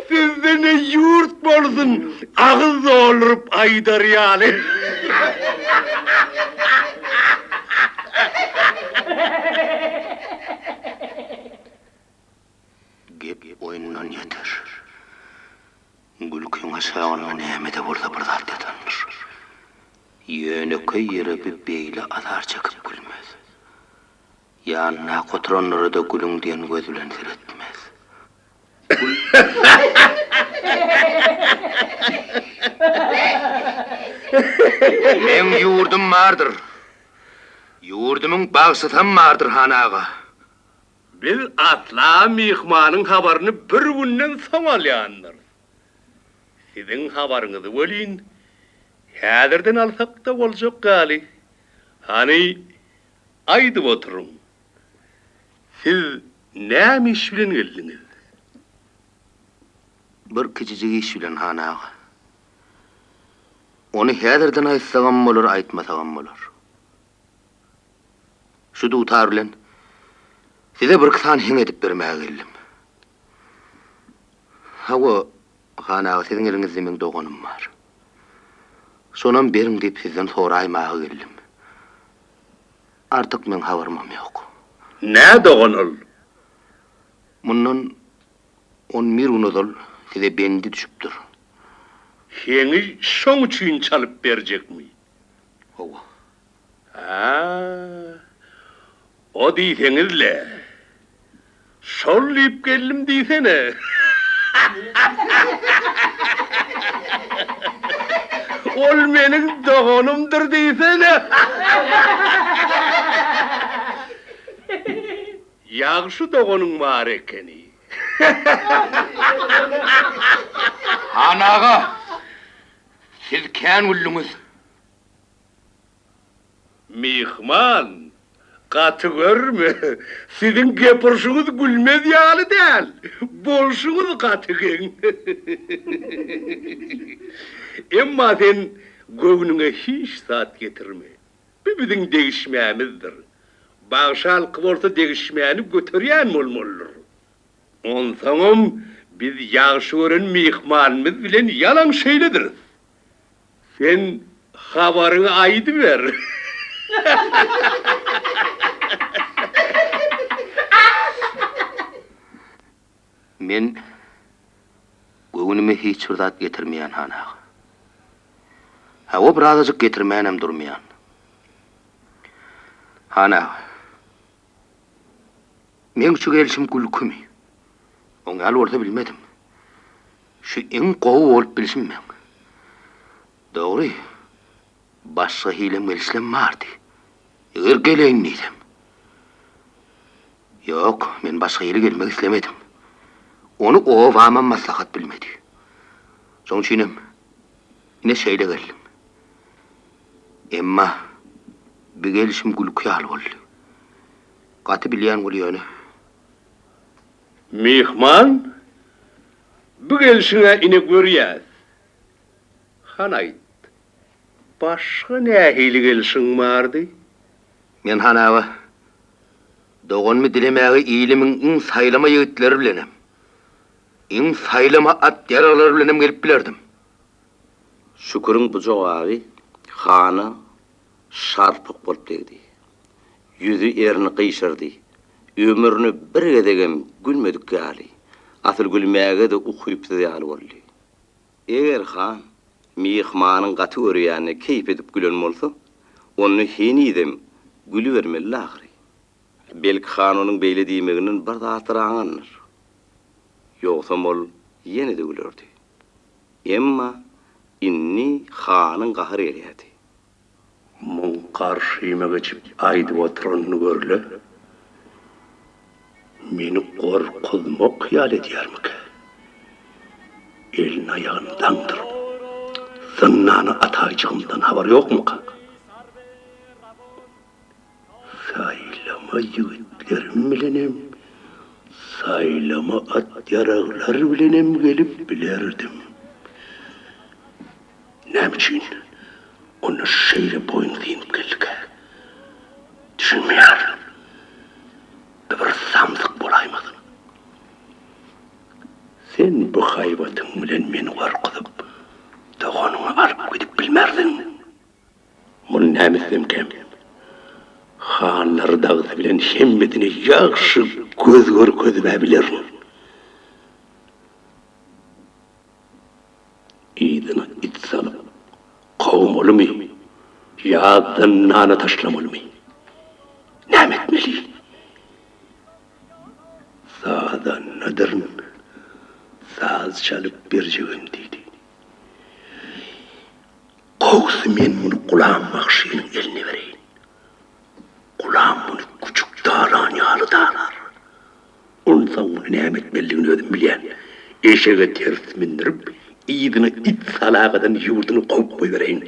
Sizde ne ýurt bolsun, agyz dolduryp aýdar ýaly. Gep oýundan ýeter. Gülkiň aşagynda näme-de bolsa bir zat ýatandyr. Ýönekeý ýere bi beýle azar çekip gülmez. Ýanyndaky oturanlara-da gülüň diýen göz bilen seretmez. Meň ýurdum bardyr. Ýurdumyň bagşysam bardyr, han aga. Biz asla myhmanyň habaryny bir günden soň alýandyrys. Siziň habaryňyzy welin, häzirden alsak-da boljak ýaly. Hany, aýdyp oturyň. Siz näme iş bilen geldiňiz? Bir kiçijik iş bilen, han aga. Ony häzirden aýtsagam bolar, aýtmasagam bolar. Şu dutar bilen size birki sany heň edip bermäge geldim. Hawa, han aga, siziň eliňizde meň doganym bar. Şonam beriň diýip sizden soraýmaga geldim. Artyk meň habarymam ýok. Nä dogan ol? Mundan on bir gün ozal size bendi düşüpdir. Heňi şoň üçin çalyp berjekmi? Hawa. Hä, o diýseňiz-le. Şol diýip geldim diýsene. Ol meniň doganymdyr diýsene. Ýagşy doganyň bar ekeni. Han aga, siz kän güldüňiz. Myhman, gaty görme, siziň gep urşuňyz gülmez ýaly däl, bolşuňyz gaty geň. Emma sen göwnüňe hiç zat getirme. Bu biziň degişmämizdir. Bagşy halky bolsa degişmäni göterýän bolmalydyr. Onsoňam biz ýagşy gören myhmanymyz bilen ýalan şeýlediris. Sen habaryňy aýdyber. Men göwnüme hiç bir zat getirmeýän, han aga. Hawa, birazajyk getirmänem durmaýan. Han aga, meň şu gelşim gülkümi? Oň ýaly bolsa bilmedim. Şu iň gowy bolup bilşim meň. Dogry, başga hilem gelişlem bardy. Eger geleýin diýsem. Ýok, men başga ýere gelmek islemedim. Ony obamam maslahat bilmedi. Şoň üçinem ine şeýle geldim. Emma bi gelşim gülki ýaly boldy. Gaty bilýän weli ýöne. Myhman, bu gelşiň-ä ine görýäs. Hany aýt, başga nähili gelşiň bardy? Men han aga, doganymy dilemäge ilimiň iň saýlama ýigitleri bilenem, iň saýlama at-ýaraglary bilenem gelip bilerdim. Şüküriň bu jogaby hana şarpyk bolup degdi. Ýüzi erni gyşardy. Ömrüne bir gezegem gülmedik ýaly, asyl gülmäge-de ukypsyz ýaly boldy. Eger han myhmanyň gaty görýänine keýp edip gülen bolsa, onda henizem gülübermelidi ahyry. Belki han onuň beýle diýmeginden bir zatlar aňandyr. Ýogsam ol ýene-de gülerdi. Emma indi hanyň gahary gelýärdi. Muň garşyma geçip aýdyp oturanyny gör-le. Meni gorkuzmak hyýal edýärmikä? Elini-aýagyny daňdyryp, zyndana ataýjagymdan habary ýokmuka? Saýlama ýigitlerim bilenem, saýlama at-ýaraglar bilenem gelip bilerdim. Näme üçin onda şeýle boýun synyp geldikä? Düşünmeýärin. Bu bir samsyk bolaýmasyn? Sen bu haýbatyň bilen meni gorkuzyp, doganyňy alyp gidip bilmersiň. Muny näme etsemkäm? Hanlar dagysy bilen hemmesine ýagşy göz görkezib-ä bilerin. Yzyna it salyp, kowmalymy ýa zyndana taşlamalymy? Näme etmeli? Sazandadyryn, saz çalyp berjegem diýdi. Gowusy men muny Gulam bagşynyň eline bereýin. Gulam muny küçük dalan ýaly dalar. Onsoň muny näme etmelidigini özüm bilýän. Eşege ters mündürip, yzyna it salagadan ýurduny kowup goýbereýin.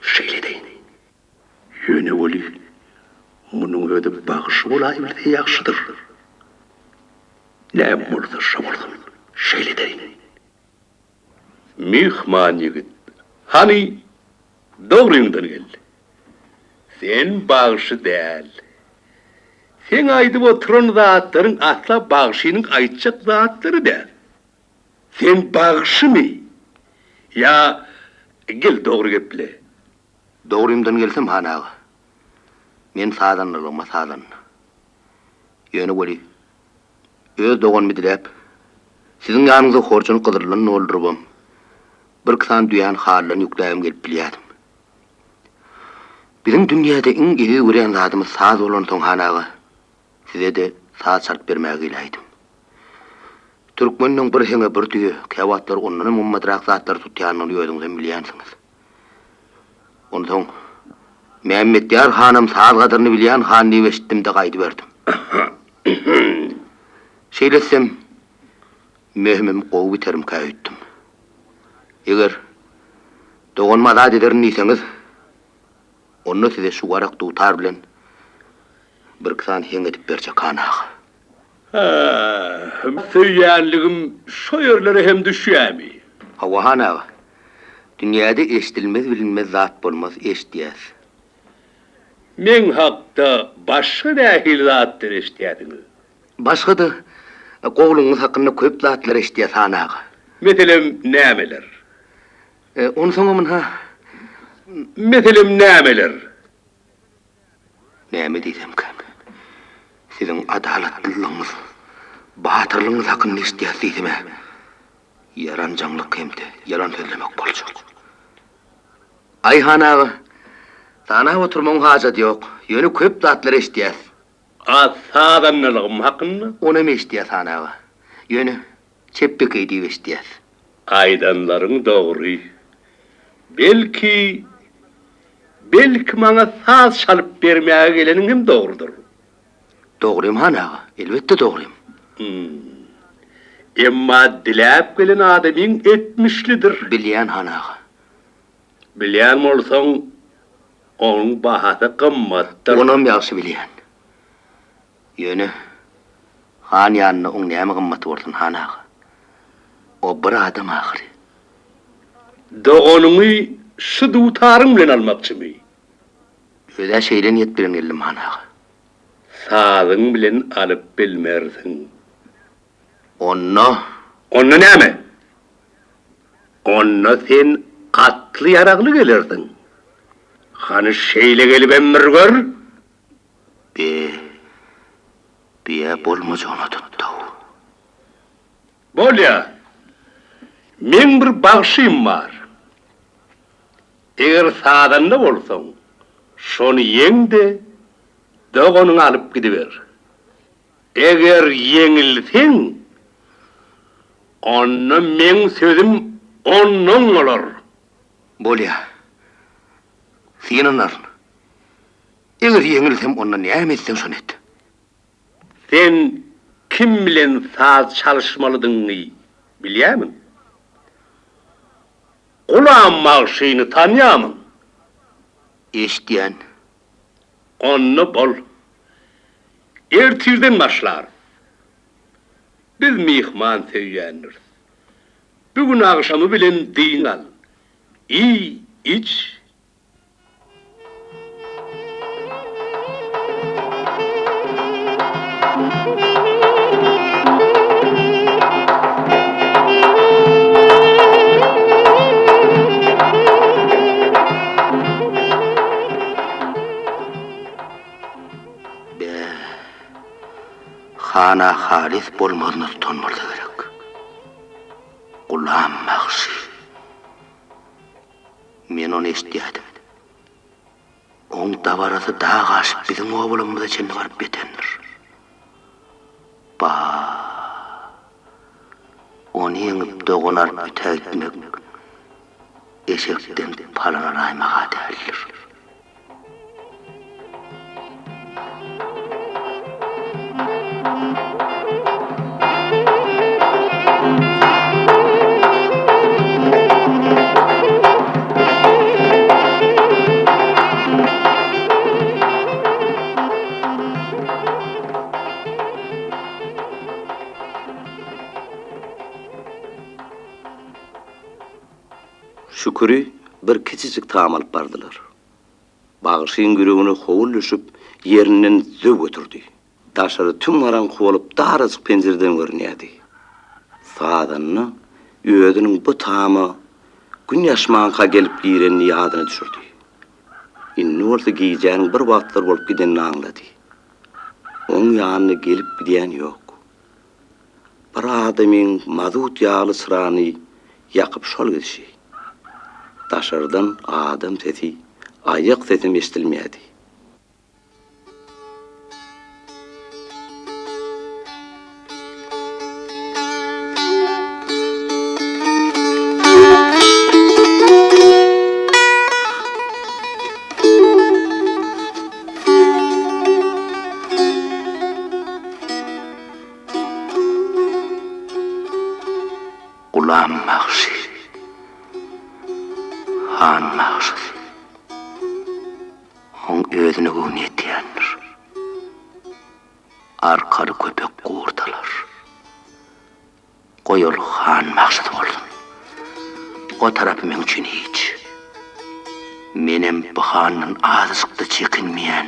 Şeýle edeýin. Ýöne weli, munuň özi bagşy bolaýbilse ýagşydyr. Näme bolsa şo bolsun. Şeýle edeýin. Myhman ýigit, hany, dogryňdan gel. Sen bagşy däl. Seň aýdyp oturan zatlaryň asla bagşynyň aýtjak zatlary däl. Sen bagşymy? Ýa, gel dogry geple. Dogrymdan gelsem, han aga, men sazandalygyma sazanda. Ýöne weli, öz doganymy diläp, siziň ýanyňyza horjuny gyzyldan doldurybam, birki sany düýäni halydan ýükläbem gelip bilýärdim. Biziň dünýäde iň eziz görýän zadymyz saz bolansoň, han aga, size-de saz çalyp bermäge geläýdim. Türkmeniň bir heňe bir düýe, käwagtlar ondanam gymmadrak zatlary tutýanyny özüňizem bilýänsiňiz. Onsoň, Mämmetýar hanam saz gadyryny bilýän han diýip eşitdim-de gaýdyberdim. Şeýle etsem, möhümim gowy biterimkä öýtdüm. Eger doganymy azat ederin diýseňiz, onda size şu warak dutar bilen birki sany heň edip berjek, han aga. Hä, söýýänligim şo ýerlere hem düşýämi? Hawa, han aga. Dünýäde eşidilmez-bilinmez zat bolmaz, eşidýäs. Meň hakda başga nähili zatlar eşidýärsiňiz? Başga-da gowlugyňyz hakynda köp zatlar eşidýäs, han aga. Meselem, nämeler? Onsoňam ynha. Meselem, nämeler? Näme diýsemkäm? Siziň adalatlylygyňyz, batyrlygyňyz hakynda eşidýäs diýsem-ä, ýaranjaňlyk hem-de ýalan sözlemek boljak. Aý, han aga, sanap oturmagyň hajady ýok, ýöne köp zatlar eşidýäs. A sazandalygym hakynda? Onam eşidýäs, han aga. Ýöne çepbekeý diýip eşidýäs. Aýdanlaryň dogry. Belki, belki maňa saz çalyp bermäge geleniň hem dogrudyr. Dogrym, han aga, elbetde dogrym. Hum. Emma diläp gelen adamyň etmişlidir. Bilýän, han aga. Bilýän bolsaň, onuň bahasy gymmatdyr. Onam ýagşy bilýän. Ýöne, han ýanynda oň näme gymmaty bolsun, han aga? O bir adam ahyry. Doganyňy şu dutaryň bilen almakçymy? Öz-ä şeýle niýet bilen geldim, han aga. Sazyň bilen alyp bilmersiň. Onda? Onda näme? Onda sen atly-ýaragly gelersiň. Hany şeýle gelibem bir gör! Be, biýä bolmajagyna tutdy-ow. Bolýa. Meň bir bagşym bar. Eger sazanda bolsaň, şony ýeň-de, doganyňy alyp gidiber. Eger ýeňilseň, onda meň sözüm ondan bolar. Bolýa. Synanaryn. Eger ýeňilsem, onda näme etseň şony et. Sen kim bilen saz çalyşmalydygyňy bilýärmiň? Gulam bagşyny tanýarmyň? Eşidýän. Onda bol. Ertirden başlarys. Biz myhman söýýändiris. Bu gün agşamy bilen dynç al. Iý, iç, Bä, hana halys bolmazyna tutan bolsa gerek. Gulam bagşy. Men ony eşidýärdim. Oň dabarasy dag aşyp biziň obalarymyza çenli baryp ýetendir. Ba, ony ýeňip dogan alyp ötägitmek eşekden palan alaýmaga däldir. Şüküri bir kiçijik tam alyp bardylar. Bagşyň ýüregine howul düşüp, ýerinden zöw göterdi. Daşary tüm garaňky bolup, darajyk penjireden görünýärdi. Sazanda özüniň bu tama Gün ýaşmanka gelip girenini ýadyna düşürdi. Indi bolsa gijäniň bir wagtlar bolup gidenini aňlady. Oň ýanyna gelip gidýän ýok. Bir adamyň mazut ýagly çyrany ýakyp şol gidişi. Daşardan adam sesi, aýak sesem eşidilmeýärdi. Gulam bagşy, han bagşysy. Oň özüne göwni ýetýändir. Arkaly köpek gurdalar. Goý ol han bagşysy bolsun. O tarapy meň üçin hiç. Menem bu handan azajyk-da çekinmeýän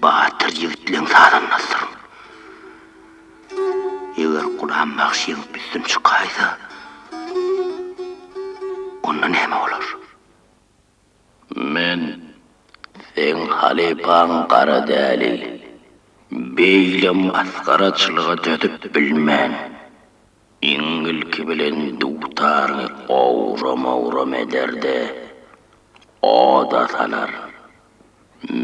batyr ýigitleň sazandasydyryn. Eger Gulam bagşy ýeňip üstün çykaýsa, onda näme bolar? Men seň halypaň Garadäli. Beýle masgaraçylyga dözüp bilmen. Iň ilki bilen dutaryňy owram-owram eder-de, oda salar.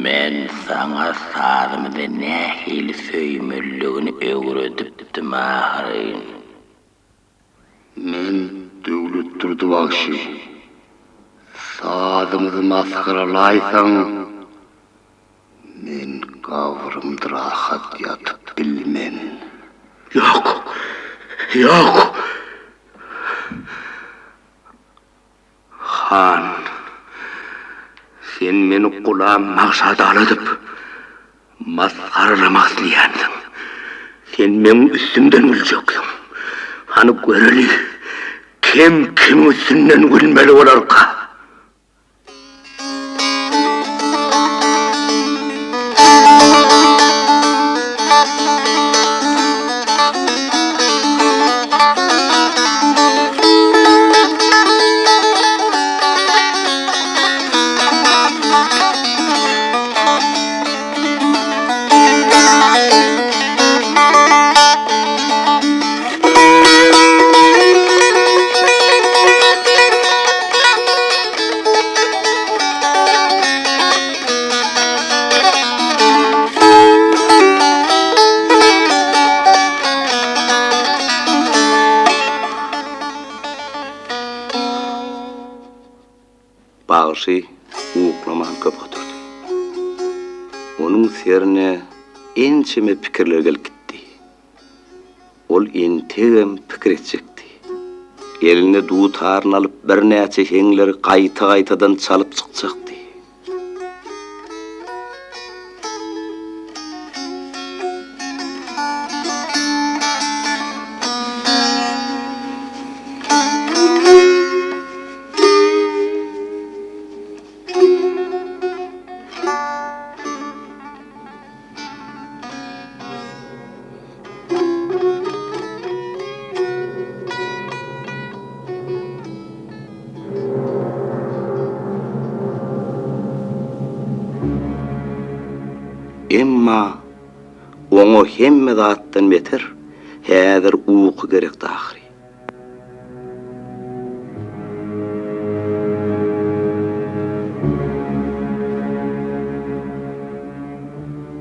Men saňa sazymyzy nähili söýmelidigini öwredipdim ahyryn. Men Döwletdurdy bagşy. Sazymyzy masgaralaýsaň, men gabrymda rahat ýatyp bilmen. Ýok! Ýok! Han, sen meni Gulam bagşa daladyp, masgaralamak isleýänsiň. Sen meň üstümden güljeksiň. Hany göreli, kim kimiň üstünden gülmeli bolarka? Bagşy uklaman köp oturdy. Onuň serine ençeme pikirler gelip gitdi. Ol entegem pikir etjekdi. Eline dutaryny alyp birnäçe heňleri gaýta-gaýtadan çalyp çykjakdy. Emma oňa hemme zatdan beter häzir uky gerekdi ahyry.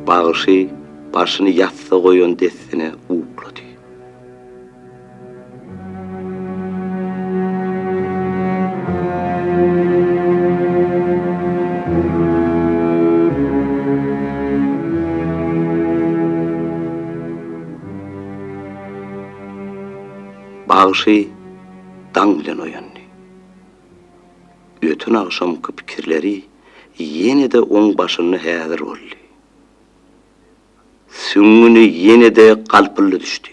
Bagşy başyny ýassyga goýan dessine uklady. Bagşy daň bilen oýandy. Öten agşamky pikirleri ýene-de oň başynda häzir boldy. Süňňüne ýene-de galpyldy düşdi.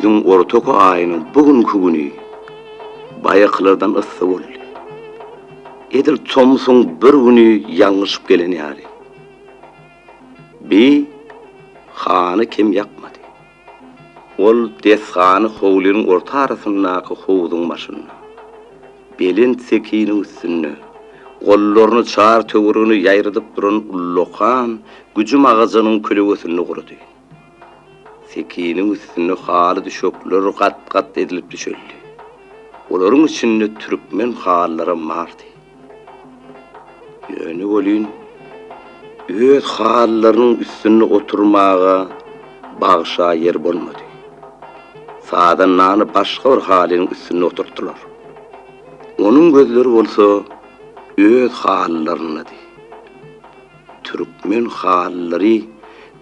Güýzüň ortaky aýynyň bu günki güni baýakylardan yssy boldy. Edil tomsuň bir güni ýalňyşyp gelen ýaly. Bi hany kem ýakmady. Ol desgany howlynyň orta arasyndaky howzuň başynda, belent sekiniň üstünde, gollaryny çar töweregine ýaýradyp duran ullakan güjüm agajynyň kölegesinde gurdy. Sekiniň üstünde haly düşekler gat-gat edilip düşeldi. Olaryň içinde türkmen halylaram bardy. Ýöne welin, öz halylarynyň üstünde oturmaga bagşa ýer bolmady. Sazandany başga bir halynyň üstünde oturtdylar. Onuň gözleri bolsa öz halylaryndady. Türkmen halylary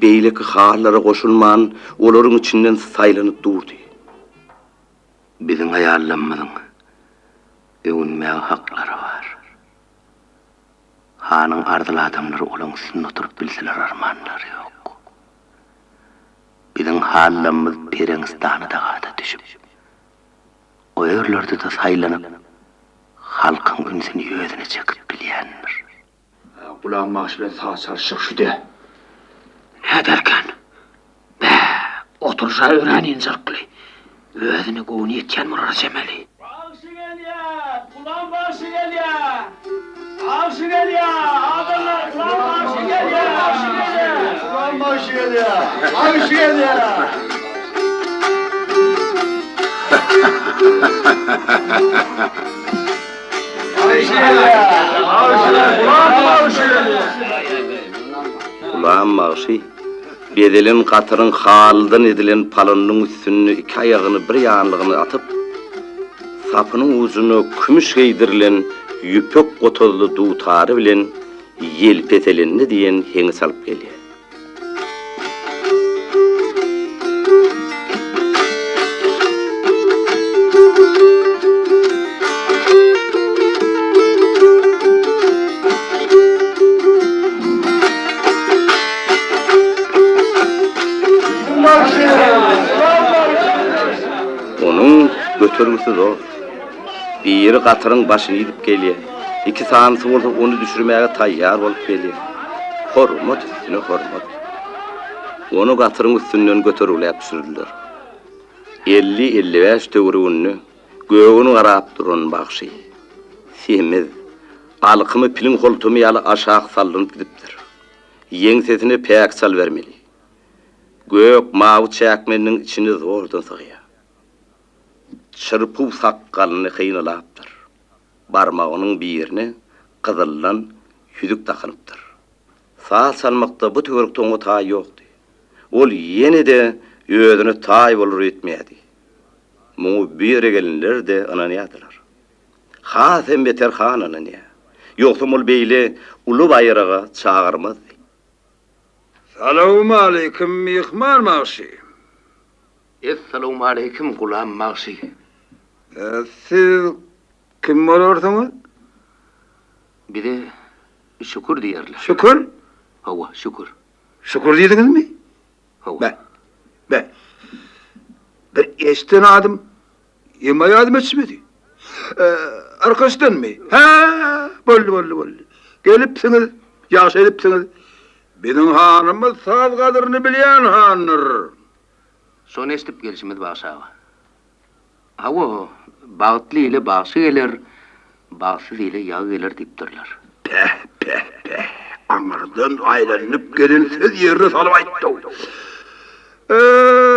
beýleki halylara goşulman, olaryň içinden saýlanyp durdy. Biziň aýallarymyzyň öwünmäge haklary bar. Hanyň arzyly adamlary olaň üstünde oturyp bilseler armanlary ýok. Biziň hallarymyz Pereňistana-da gada düşüp, o ýerlerde-de saýlanyp, halkyň ünsüni özüne çekip bilýändir. Gulam bagşy bilen saz çalyşjak şü-dä. Näderkän? Bä, oturyş-a örän ynjalykly. Özüne göwni ýetýän bolara çemeli. Bagşy gelýä! Gulam bagşy gelýä! Bagşy gelýä! Adamlar, Gulam bagşy gelýä! Gulam bagşy gelýä! Bagşy gelýä! Gulam bagşy bezelen gatyryň halydan edilen palanynyň üstünde iki aýagyny bir ýanlygyna atyp, sapynyň ujuna kümüş geýdirilen ýüpek gotazly dutary bilen Ýel peselende diýen heňi çalyp gelýär. Onuň götergisi zor. Biri gatyryň başyny idip gelýär. Iki sanysy bolsa ony düşürmäge taýýar bolup gelýär. Hormat üstüne hormat. Ony gatyryň üstünden götergiläp düşürdiler. 50-55 töwereginde gögüni garap duran bagşy, semiz, alkymy piliň holtumy ýaly aşak sallanyp gidipdir. Ýeňsesine päk çal bermeli. Gök, mawy çäkmeniniň içine zordan sygýar. Çyrpuw sakgalyny hynalapdyr. Barmagynyň birine gyzyldan ýüzük dakynypdyr. Saz çalmakda bu töwerekde oňa taý ýokdy. Ol ýene-de özüne taý bolar öýtmeýärdi. Muňa bu ýere gelenler-de ynanýardylar. Has hem beter han ynanýar. Ýogsam ol beýle uly baýraga çagyrmazdy. Salowmaleýkim, myhman bagşy! Essalawmaleýkim, Gulam bagşy! Siz kim bolarsyňyz? Bize Şükür diýerler. Şükür? Hawa, Şükür. Şükür diýdiňizmi? Hawa. Be, be. Bir eşiden adym, emma ýadyma düşmedi. Arkaçdanmy? Hä, boldy, boldy, boldy. Gelipsiňiz, ýagşy edipsiňiz. Biziň hanymyz saz gadyryny bilýän handyr. Şony eşidip gelşimiz bagşy aga. Hawa, bagtly ile bagşy geler, bagtsyz ile ýagy geler diýipdirler. Peh, peh, peh, aňyrdan aýlanyp gelen söz ýerine salyp aýtdy-ow. E,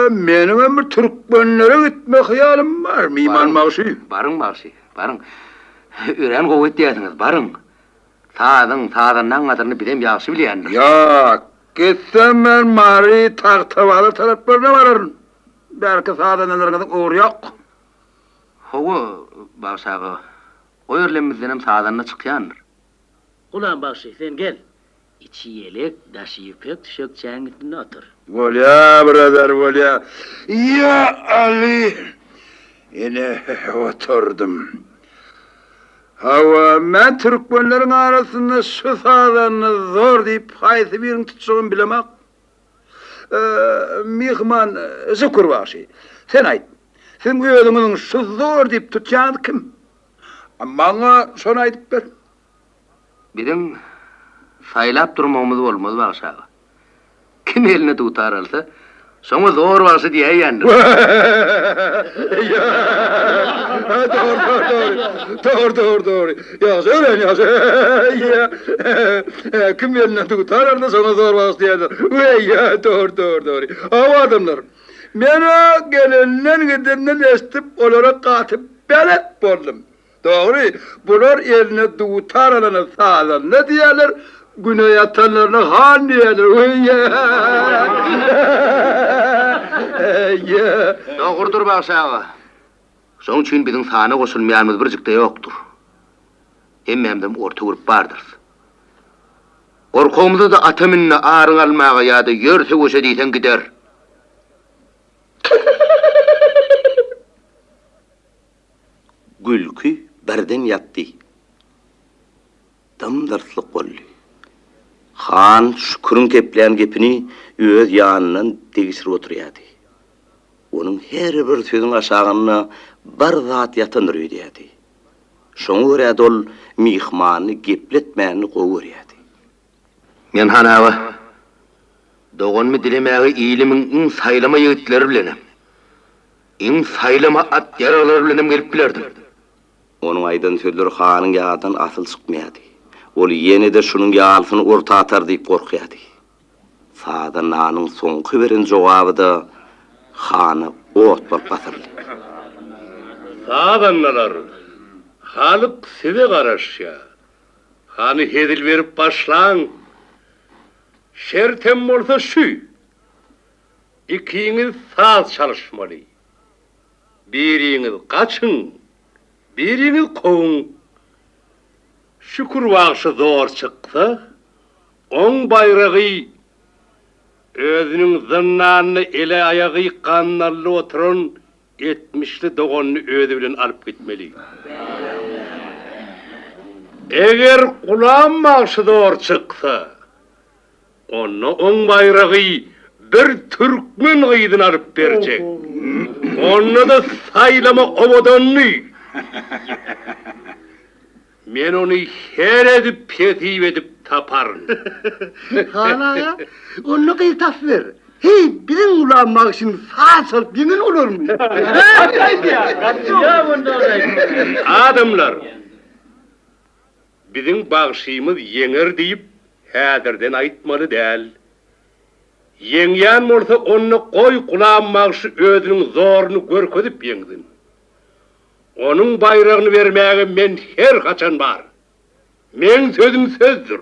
meniňem bir türkmenlere gitme hyýalym bar, myman bagşy. Baryň, bagşy, baryň. Örän gowy etýärsiňiz, baryň. Sazyň, sazandaň gadyryny bizem ýagşy bilýändiris. Ýok, gitsem men Mary, Tagtabazar taraplaryna bararyn. Bärki sazandalaryňyzyň ugry ýok. Hawa, bagşy aga, o ýerlemizdenem sazanda çykýandyr. Gulam bagşy, sen gel. Içi ýelek, daşy ýüpek düşekçäň üstünde otur. Bolýa, byradar, bolýa. Ýa Aly! Ine, oturdym. Hawa, men türkmenleriň arasynda şu sazanda zor diýip haýsy birini tutjagymy bilemok. Myhman Şükür bagşy, sen aýt, siziň özüňiziň şu zor diýip tutýanyňyz kim? Maňa şony aýdyp ber. Biziň saýlap durmagymyz bolmaz, bagşy aga. Kim eline dutar alsa, şoňa zor bagşy diýäýýändir. Dogry, dogry, dogry. Dogry, dogry, dogry. Ýagşy, örän ýagşy. Kim eline dutar alsa, şoňa zor bagşy diýerler. Weý, dogry, dogry, dogry. Hawa, adamlar. Men-ä gelenden-gidenden eşidip, olara gaty belet boldum. Dogry, bular eline dutar alana sazanda diýerler, güne ýatanlaryna han diýerler. Dogrudyr bagşy aga. Şoň üçin biziň sana goşulmaýanymyz birjik-de ýokdur. Hemmämizem orta gürp bardyrys. Gorkagymyza-da ata mün-de aryňy almaga ýa-da ýör söweşe diýseň gider. Gülki birden ýatdy. Dym-dyrslyk boldy. Han Şüküriň geplän gepini öz ýanyndan degişirip oturýardy. Onuň her bir sözüň aşagynda bir zat ýatandyr öýdýärdi. Şoňa görä-de ol myhmanyny gepletmänini gowy görýärdi. Men han aga, doganymy dilemäge ilimiň iň saýlama ýigitleri bilenem, iň saýlama at-ýaraglary bilenem gelip bilerdim. Onuň aýdan sözleri hanyň ýadyndan asyl çykmaýardy. Ol ýene-de şunuň ýalysyny orta atar diýip gorkýardy. Sazandanyň soňky beren jogaby-da hana ot bolup basyldy. Sazandalar, halk size garaşýar. Hany hezil berip başlaň. Şertem bolsa şü. Ikiňiz saz çalyşmaly. Biriňiz gaçyň, biriňiz kowuň. Şükür bagşy zor çyksa, oň baýragy özüniň zyndanda eli-aýagy gandally oturan Etmişli doganyny özi bilen alyp gitmeli. Eger Gulam bagşy zor çyksa, onda oň baýragy bir türkmen gyzyny alyp berjek. Onda-da saýlama owadanyny. Men ony her edip hesip edip taparyn. Han aga, onda gyz tapyp ber. Heý, biziň Gulam bagşyny saz çalyp ýeňen bolarmy? Adamlar, biziň bagşymyz ýeňer diýip häzirden aýtmaly däl. Ýeňýän bolsa onda goý Gulam bagşy özüniň zoruny görkezip ýeňsin. Onuň baýragyny bermäge men her haçan bar. Meň sözüm sözdür.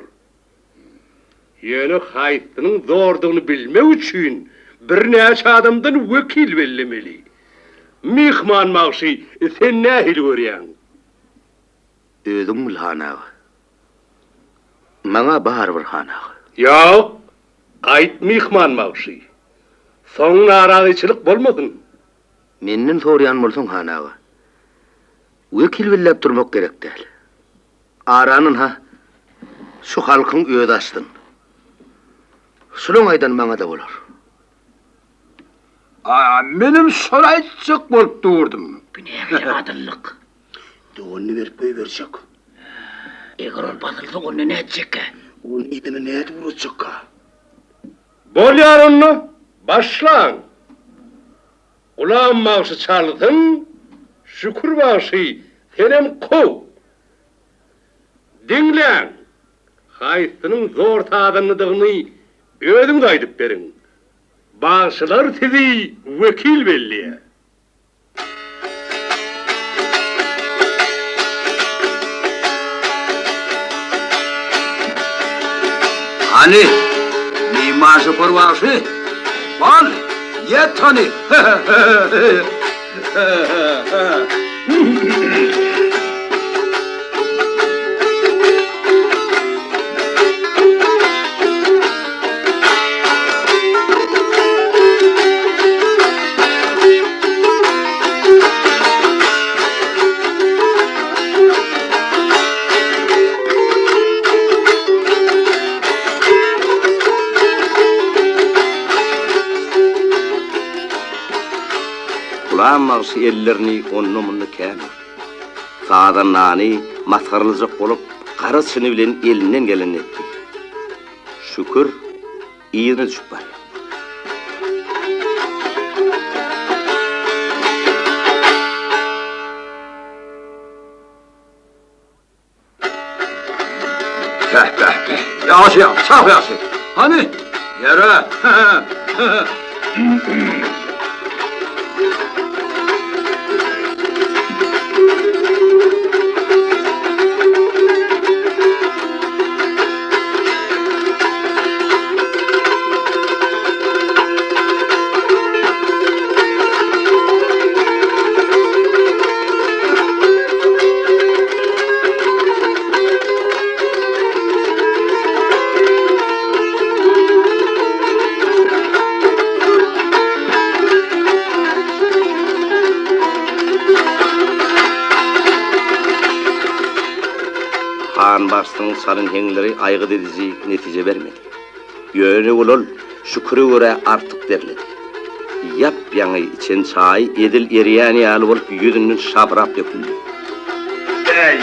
Ýöne haýsynyň zordugyny bilmek üçin birnäçe adamdan wekil bellemeli. Myhman bagşy, sen nähili görýäň? Özüň bil, han aga. Maňa barybir, han aga. Ýok, aýt myhman bagşy. Soň narazyçylyk bolmasyn. Menden soraýan bolsaň, han aga, wekil belläp durmak gerek däl. Arany ynha, şu halkyň özi açsyn. Şulaň aýdany maňa-da bolar. A, menem şony aýtjak bolup durdum. Bu nähili adyllyk? Doganyny berip goýberjek. Eger ol basylsa, onda nätjekkä? Ony yzyna nädip ugratjakka? Bolýar onda, başlaň! Gulam bagşy çalsyn, Şükür bagşy senem kow! Diňläň, haýsynyň zor sazandadygyny özüňiz aýdyp beriň. Bagşylar sizi wekil belleýär. Hany, myhman Şükür bagşy, bol, ýet hany! Gulam bagşy ellerini onda-munda kän urdy. Sazandany masgaralajak bolup, gara çyny bilen elinden gelenini etdi. Şükür, yzyna düşüp barýar. Päh, päh, päh. Ýagşy, ýagşy, çak ýagşy. Hany, ýöre. Han başlygyň çalan heňleri aýgyt ediji netije bermedi. Ýöne ol Şüküre görä artyk derledi. Ýap-ýaňy içen çaýy edil erýän ýaly bolup ýüzünden şabrap döküldi. Äý!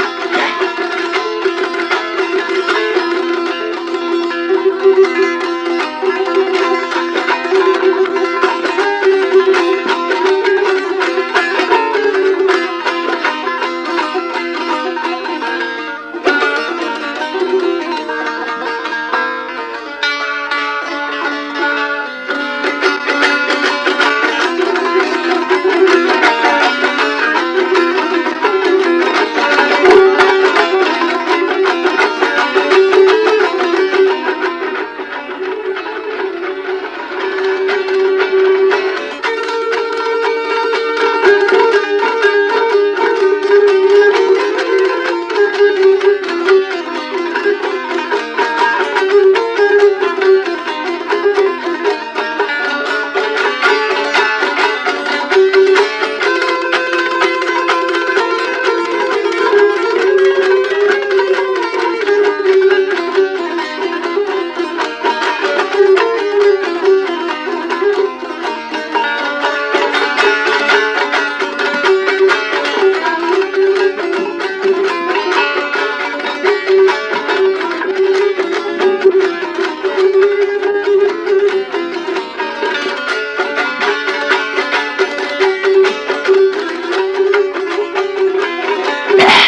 Bäh!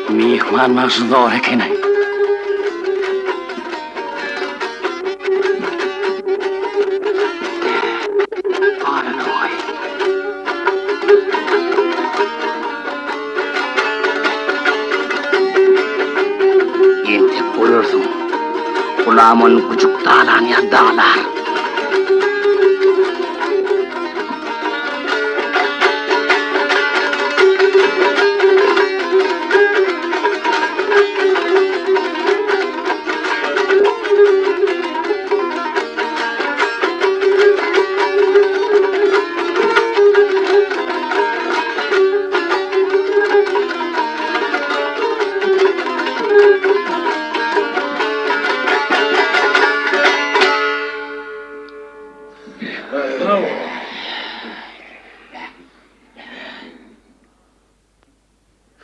Myhman bagşy zor eken-aý. Galanok-aý. Entek görersiň. Gulam ony güjük dalan ýaly dalar.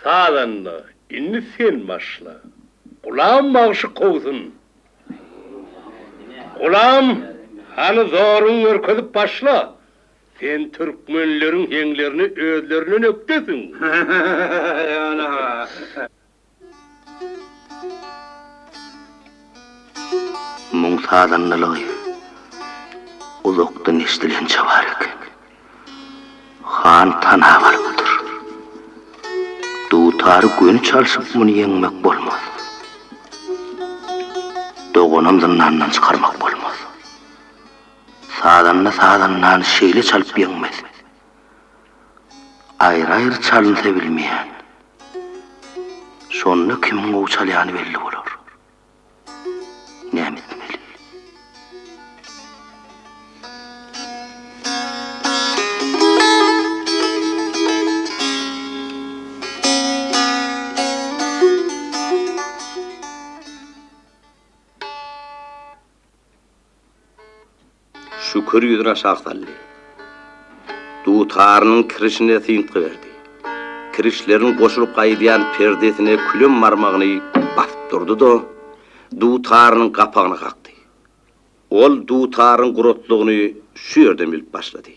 Sazanda, indi sen başla. Gulam bagşy kowsun. Gulam, hany zoruňy görkezip başla. Sen türkmenleriň heňlerine özlerinden ökdesiň. Muň sazandalygy uzakdan eşdilençe bar eken. Han tanap alypdyr. Dutary göni çalşyp muny ýeňmek bolmaz. Doganam zyndandan çykarmak bolmaz. Sazanda sazandany şeýle çalyp ýeňmez. Aýry-aýry çalynsa bilmeýän. Şonda kimiň gowy çalýany belli bolar. Näme etmeli? Şükür ýüzüni aşak saldy. Dutarynyň kirişine syntgy berdi. Kirişleriň goşulyp gaýdýan perdesine külem barmagyny basyp durdy-da, dutarynyň gapagyny kakdy. Ol dutaryň guratlygyny şu ýerden bilip başlady.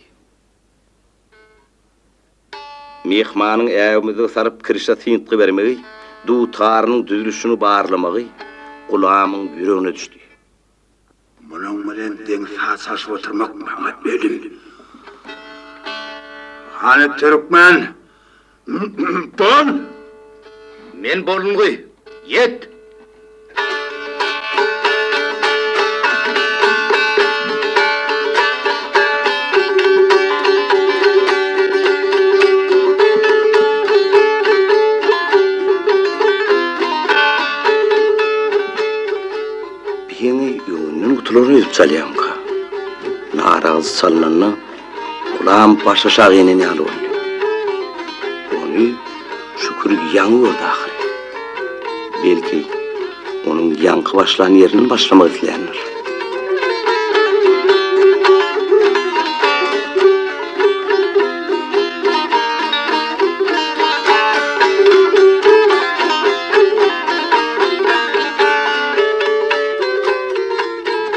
Myhmanyň äwmezlige salyp kirişe syntgy bermegi, dutarynyň düzülişini barlamagy Gulamyň ýüregine düşdi. Munuň bilen deň saz çalşyp oturmak maňa ölüm. Hany türkmen, bol! Men bolungy, ýet! Biýeňi öňünden gutularyny edip çalýamyka? Naragyzy çalnanda Gulam başaşak inen ýaly boldy. Ony Şükür ýaňy gördi ahyry. Belki, onuň ýaňky başlan ýerinden başlamak isländir.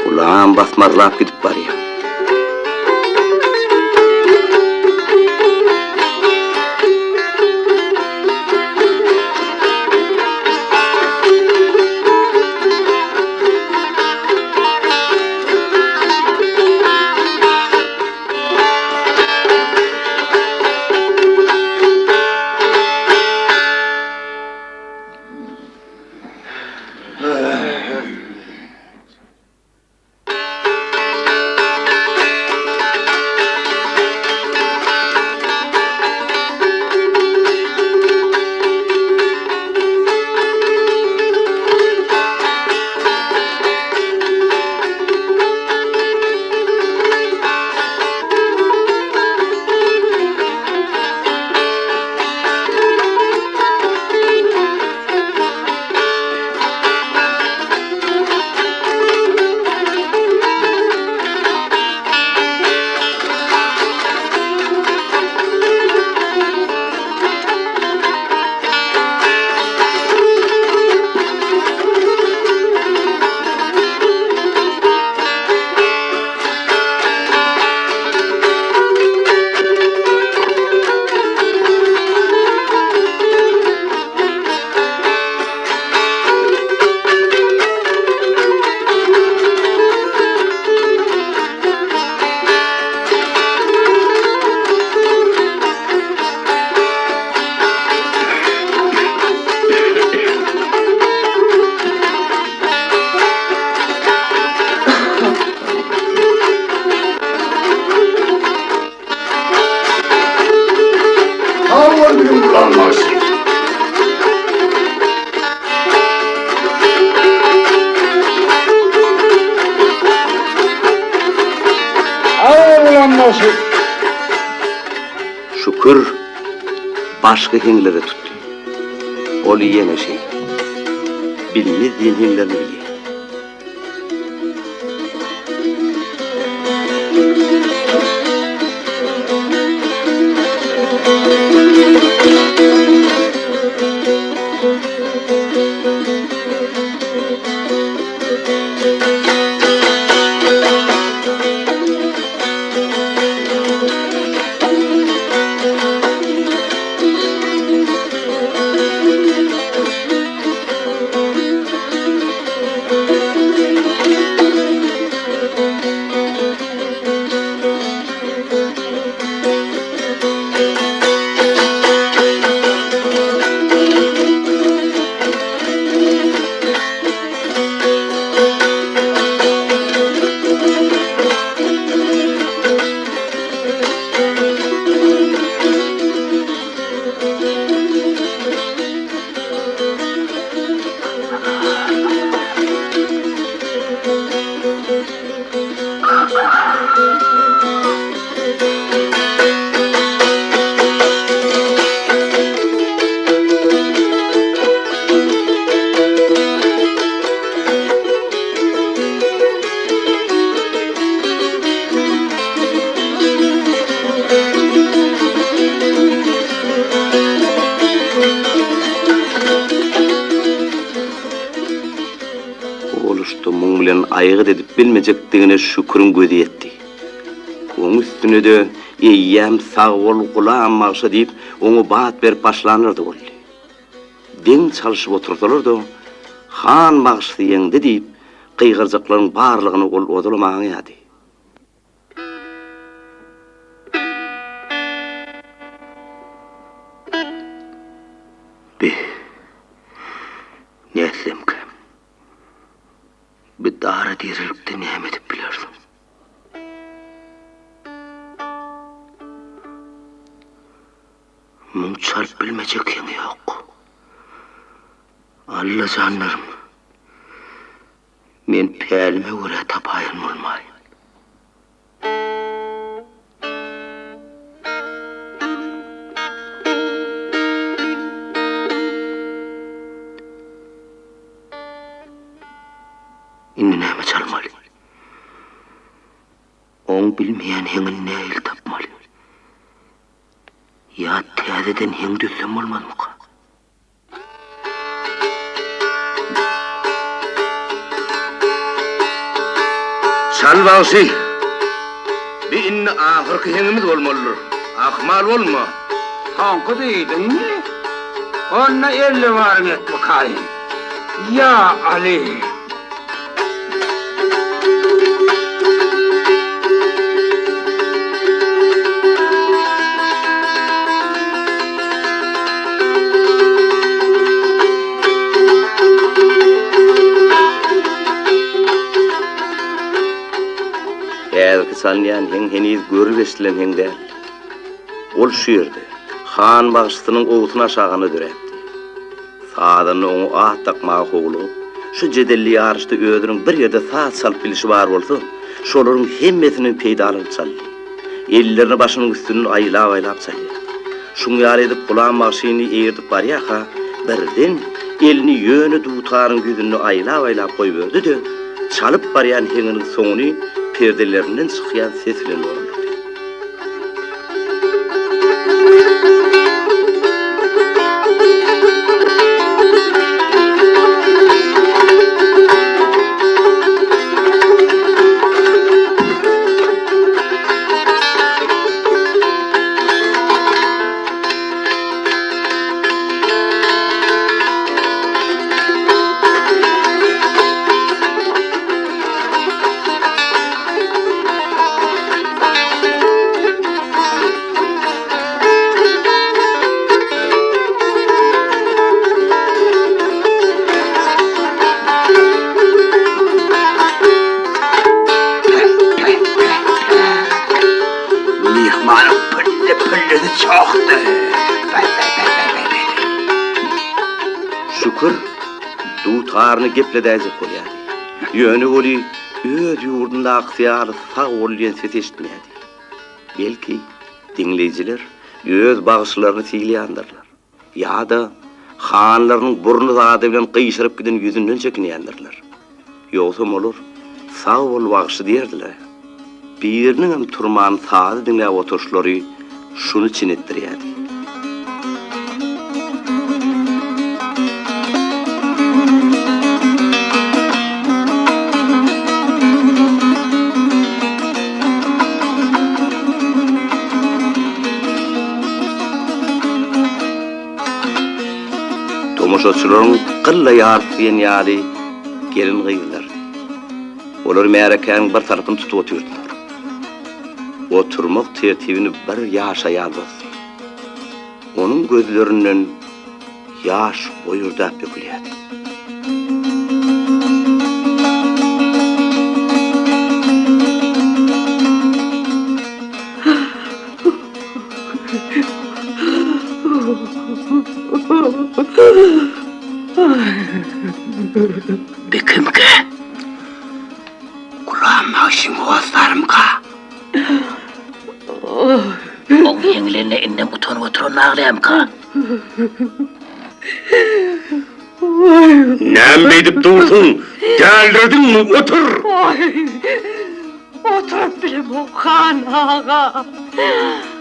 Gulam basmarlap gidip barýar. Sag bol biziň Gulam bagşy. Sag bol Gulam bagşy. Şükür başga heňlere tutdy. Ol ýene şeý. Bilmez diýen heňlerini bilýär. aýgyt edip bilmejekdigine Şüküriň gözi ýetdi. Oň üstüne-de eýýäm sag bol Gulam bagşa diýip, oňa bat berip başlanlar-da boldy. Deň çalşyp otursalar-da, Han bagşysy ýeňdi diýip, gygyrjaklaryň barlygyny ol ozalam aňýardy. Bi, nätsemkäm? Bi dara-dirilikde näme edip bilersiň? Muň çalyp bilmejek ýeňi ýok. Alla janlarym, men pälime görä tapaýan bolmaýyn. Indi näme çalmaly? Oň bilmeýän heňini nähili tapmaly? Ýa täzeden heň düzsem bolmazmyka? Çal bagşy! Bi indi ahyrky heňimiz bolmalydyr. Ahmal bolma! Soňky diýdiňmi? Onda elle baryň et bakaýyn. Ýa Aly! Häzirki çalynýan heň heniz görüp-eşidilen heň däl. Ol şu ýerde, han bagşysynyň owsuny aşagynda döräpdi. Sazanda oňa at dakmaga howlugyp, şu jedelli ýaryşda özüniň bir ýerde saz çalyp bilşi bar bolsa, şolaryň hemmesinden peýdalanyp çaldy. Ellerini başynyň üstünden aýlap-aýlap çalýar. Şuň ýaly edip Gulam bagşyny eýerdip barýarka, birden elini ýöne dutaryň ýüzünde aýlap-aýlap goýberdi-de, çalyp barýan heňiniň soňuny perdelerinden çykýan ses bilen doldurdy. Myhmanyň pille-pillesi çokdy. Şükür, dutaryny gepledäýjek bolýardy. Ýöne weli öz ýurdundakysy ýaly sag bol diýen ses eşitmeýärdi. Belki, diňleýjiler öz bagşylaryny sylaýandyrlar. Ýa-da hanlarynyň burny zady bilen gyşaryp giden ýüzünden çekinýändirler. Ýogsam olar, Sag bol, bagşy diýerdiler. Biriniňem turman sazy diňläp oturyşlary şuny çyn etdirýärdi. Tomaşaçylaryň gylla ýarysy diýen ýaly gelin-gyzlardy. Olar märekäniň bir tarapyny tutup otyrdylar. Oturmak tertibini bir ýaş aýal bozdy. Onuň gözlerinden ýaş boýurdap dökülýärdi. Bi kimkä? Gulam bagşyň hossarymyka? Oň ýeňilenine indem utanyp oturan aglaýamyka? Näme beýdip dursuň? Dälirediňmi? Otur! Oturyp bilemok, han aga.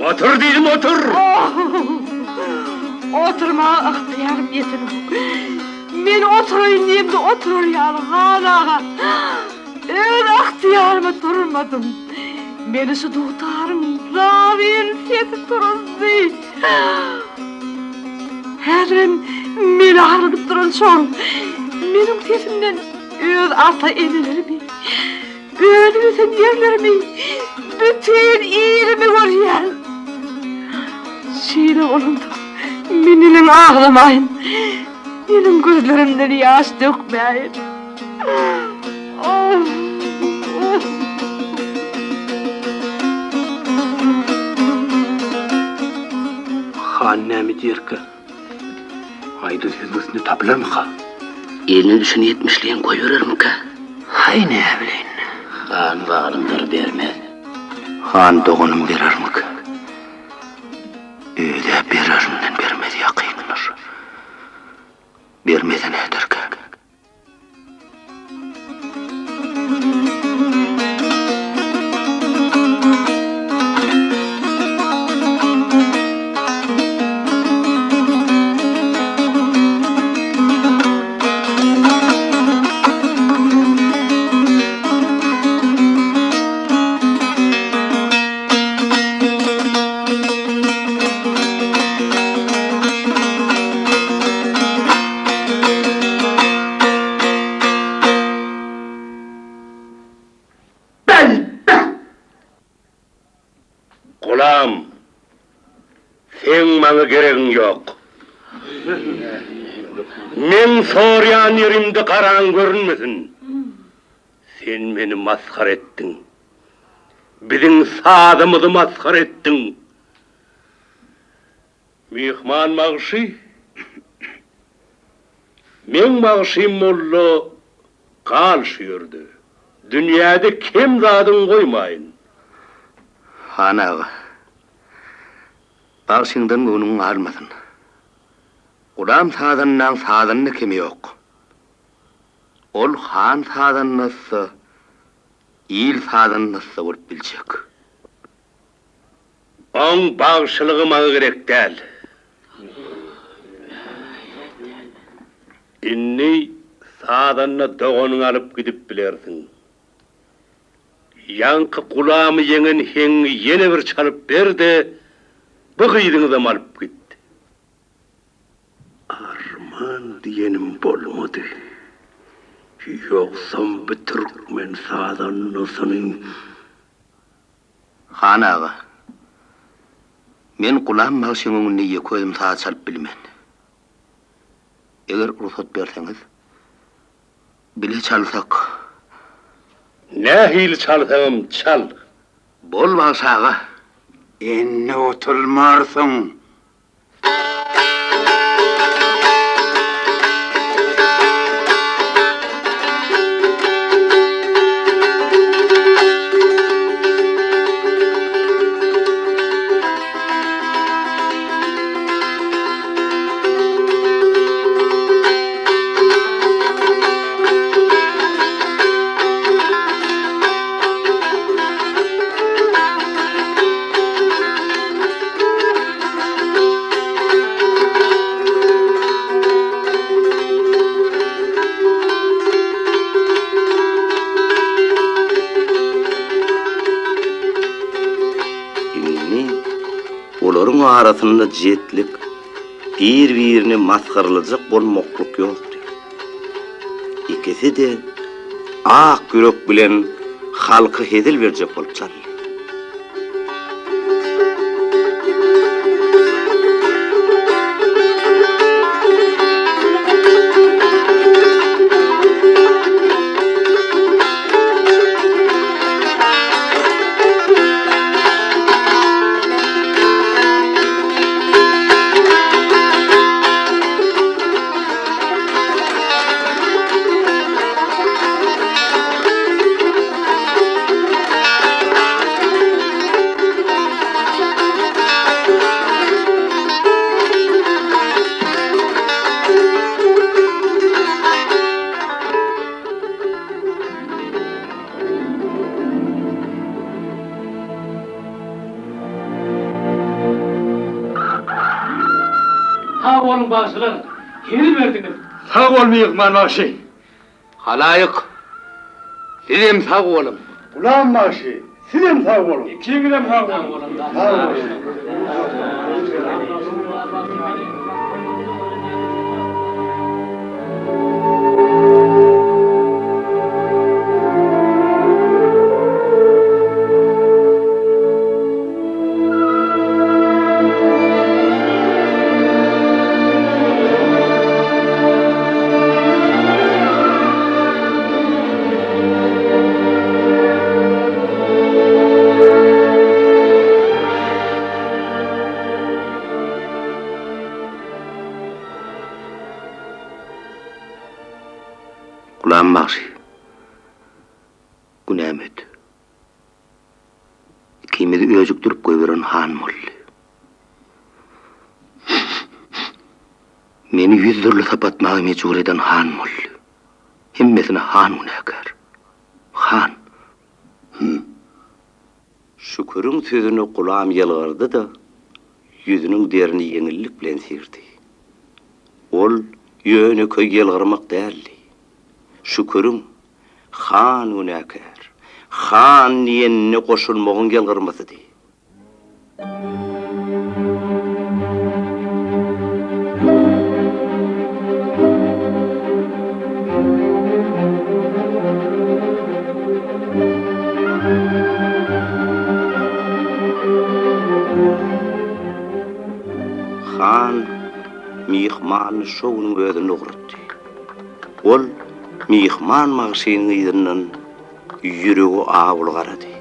Otur diýdim, otur! Oturmaga ygtyýarym ýetenok. Men oturaýyn diýemde oturar ýaly, han aga. Öz ygtyýaryma durmadym. Meni şu dutaryň razyl sesi turuzdy. Häzirem meni agladyp duran şol. Meniň sesimden öz ata-enelerimi, önüp-ösen ýerlerimi, bütin ilimi görýän. Şeýle bolanda, men neneň aglamaýyn, neneň gözlerimden ýaş dökmäýin. Han näme diýerkä? Aýdan sözüniň üstünde tapylarmyka? Eline düşen ýetmişligiň goýberermikä? Haý, näbileýin. Han zalymdyr, bermez. Han doganym berermikä? Öz-ä bererinden bermez ýakyndyr. Bermese näderkä? Gulam, seň maňa geregiň ýok. Meň sorýan ýerimde garaň görünmesin. Sen meni masgara etdiň. Biziň sazymyzy masgara etdiň. Myhman bagşy, Meň bagşym molla gal şu ýerde. Dünýäde kem zadyň goýmaýyn. Han aga, bagşyňdan göwnüň galmasyn. Gulam sazandaň sazanda kemi ýok. Ol han sazandasy, il sazandasy bolup biljek. Oň bagşylygy maňa gerek däl. Indi sazanda doganyňy alyp gidip bilersiň. Ýaňky Gulamy ýeňen heňi ýene bir çalyp ber-de, bu gyzyňyzam alyp git. Arman diýenim bolmady. Ýogsam bu türkmen sazandasyny Han aga, men Gulam bagşyň öňünde ýeke özüm saz çalyp bilmen. Eger rugsat berseňiz, bile çalsak. Nähili çalsaňam çal. Bol bagşy aga. Indi utulmarsyň. Indi olaryň arasynda jetlik, bir-birini masgaralajak bolmaklyk ýokdy. Ikisi-de ak ýürek bilen halka hezil berjek bolup çaldy. Sag boluň bagşylar, hezil berdiňiz. Sag bol myhman bagşy. Halaýyk! Sizem sag boluň. Gulam bagşy, sizem sag boluň. Ikiňizem sag boluň. Sag boluň. Gulam bagşy, günämi öt. Ikimizi öjükdirip goýberen han boldy. Meni ýüz dürli sapatmaga mejbur eden han boldy. Hemmesine han günäkär. Han. Hüm. Şüküriň sözüne Gulam ýylgyrdy-da, ýüzüniň derini ýeňillik bilen syrdy. Ol ýönekeý ýylgyrmak däldi. Şüküriň, Han günäkär, han diýenine goşulmagyň ýylgyrmasydy. Han myhmanyny şo günüň özünde ugratdy. Ol myhman magşynyň yzyndan ýüregi awuly garady.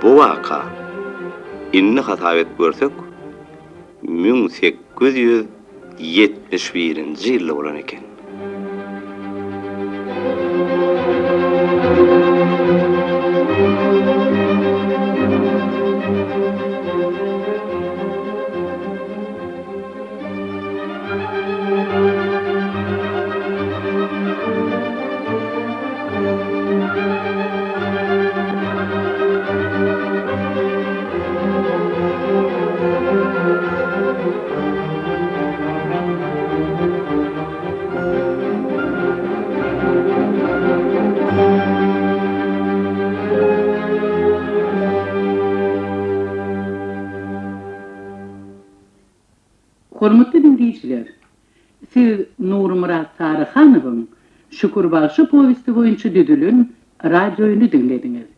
Bu waka indi hasap edip görsek, 1871-nji ýylda bolan eken. Hormatly diňleýjiler, siz Nurmyrat Saryhanowyň Şükür bagşy powesti boýunça düzülen radioýyny diňlediňiz.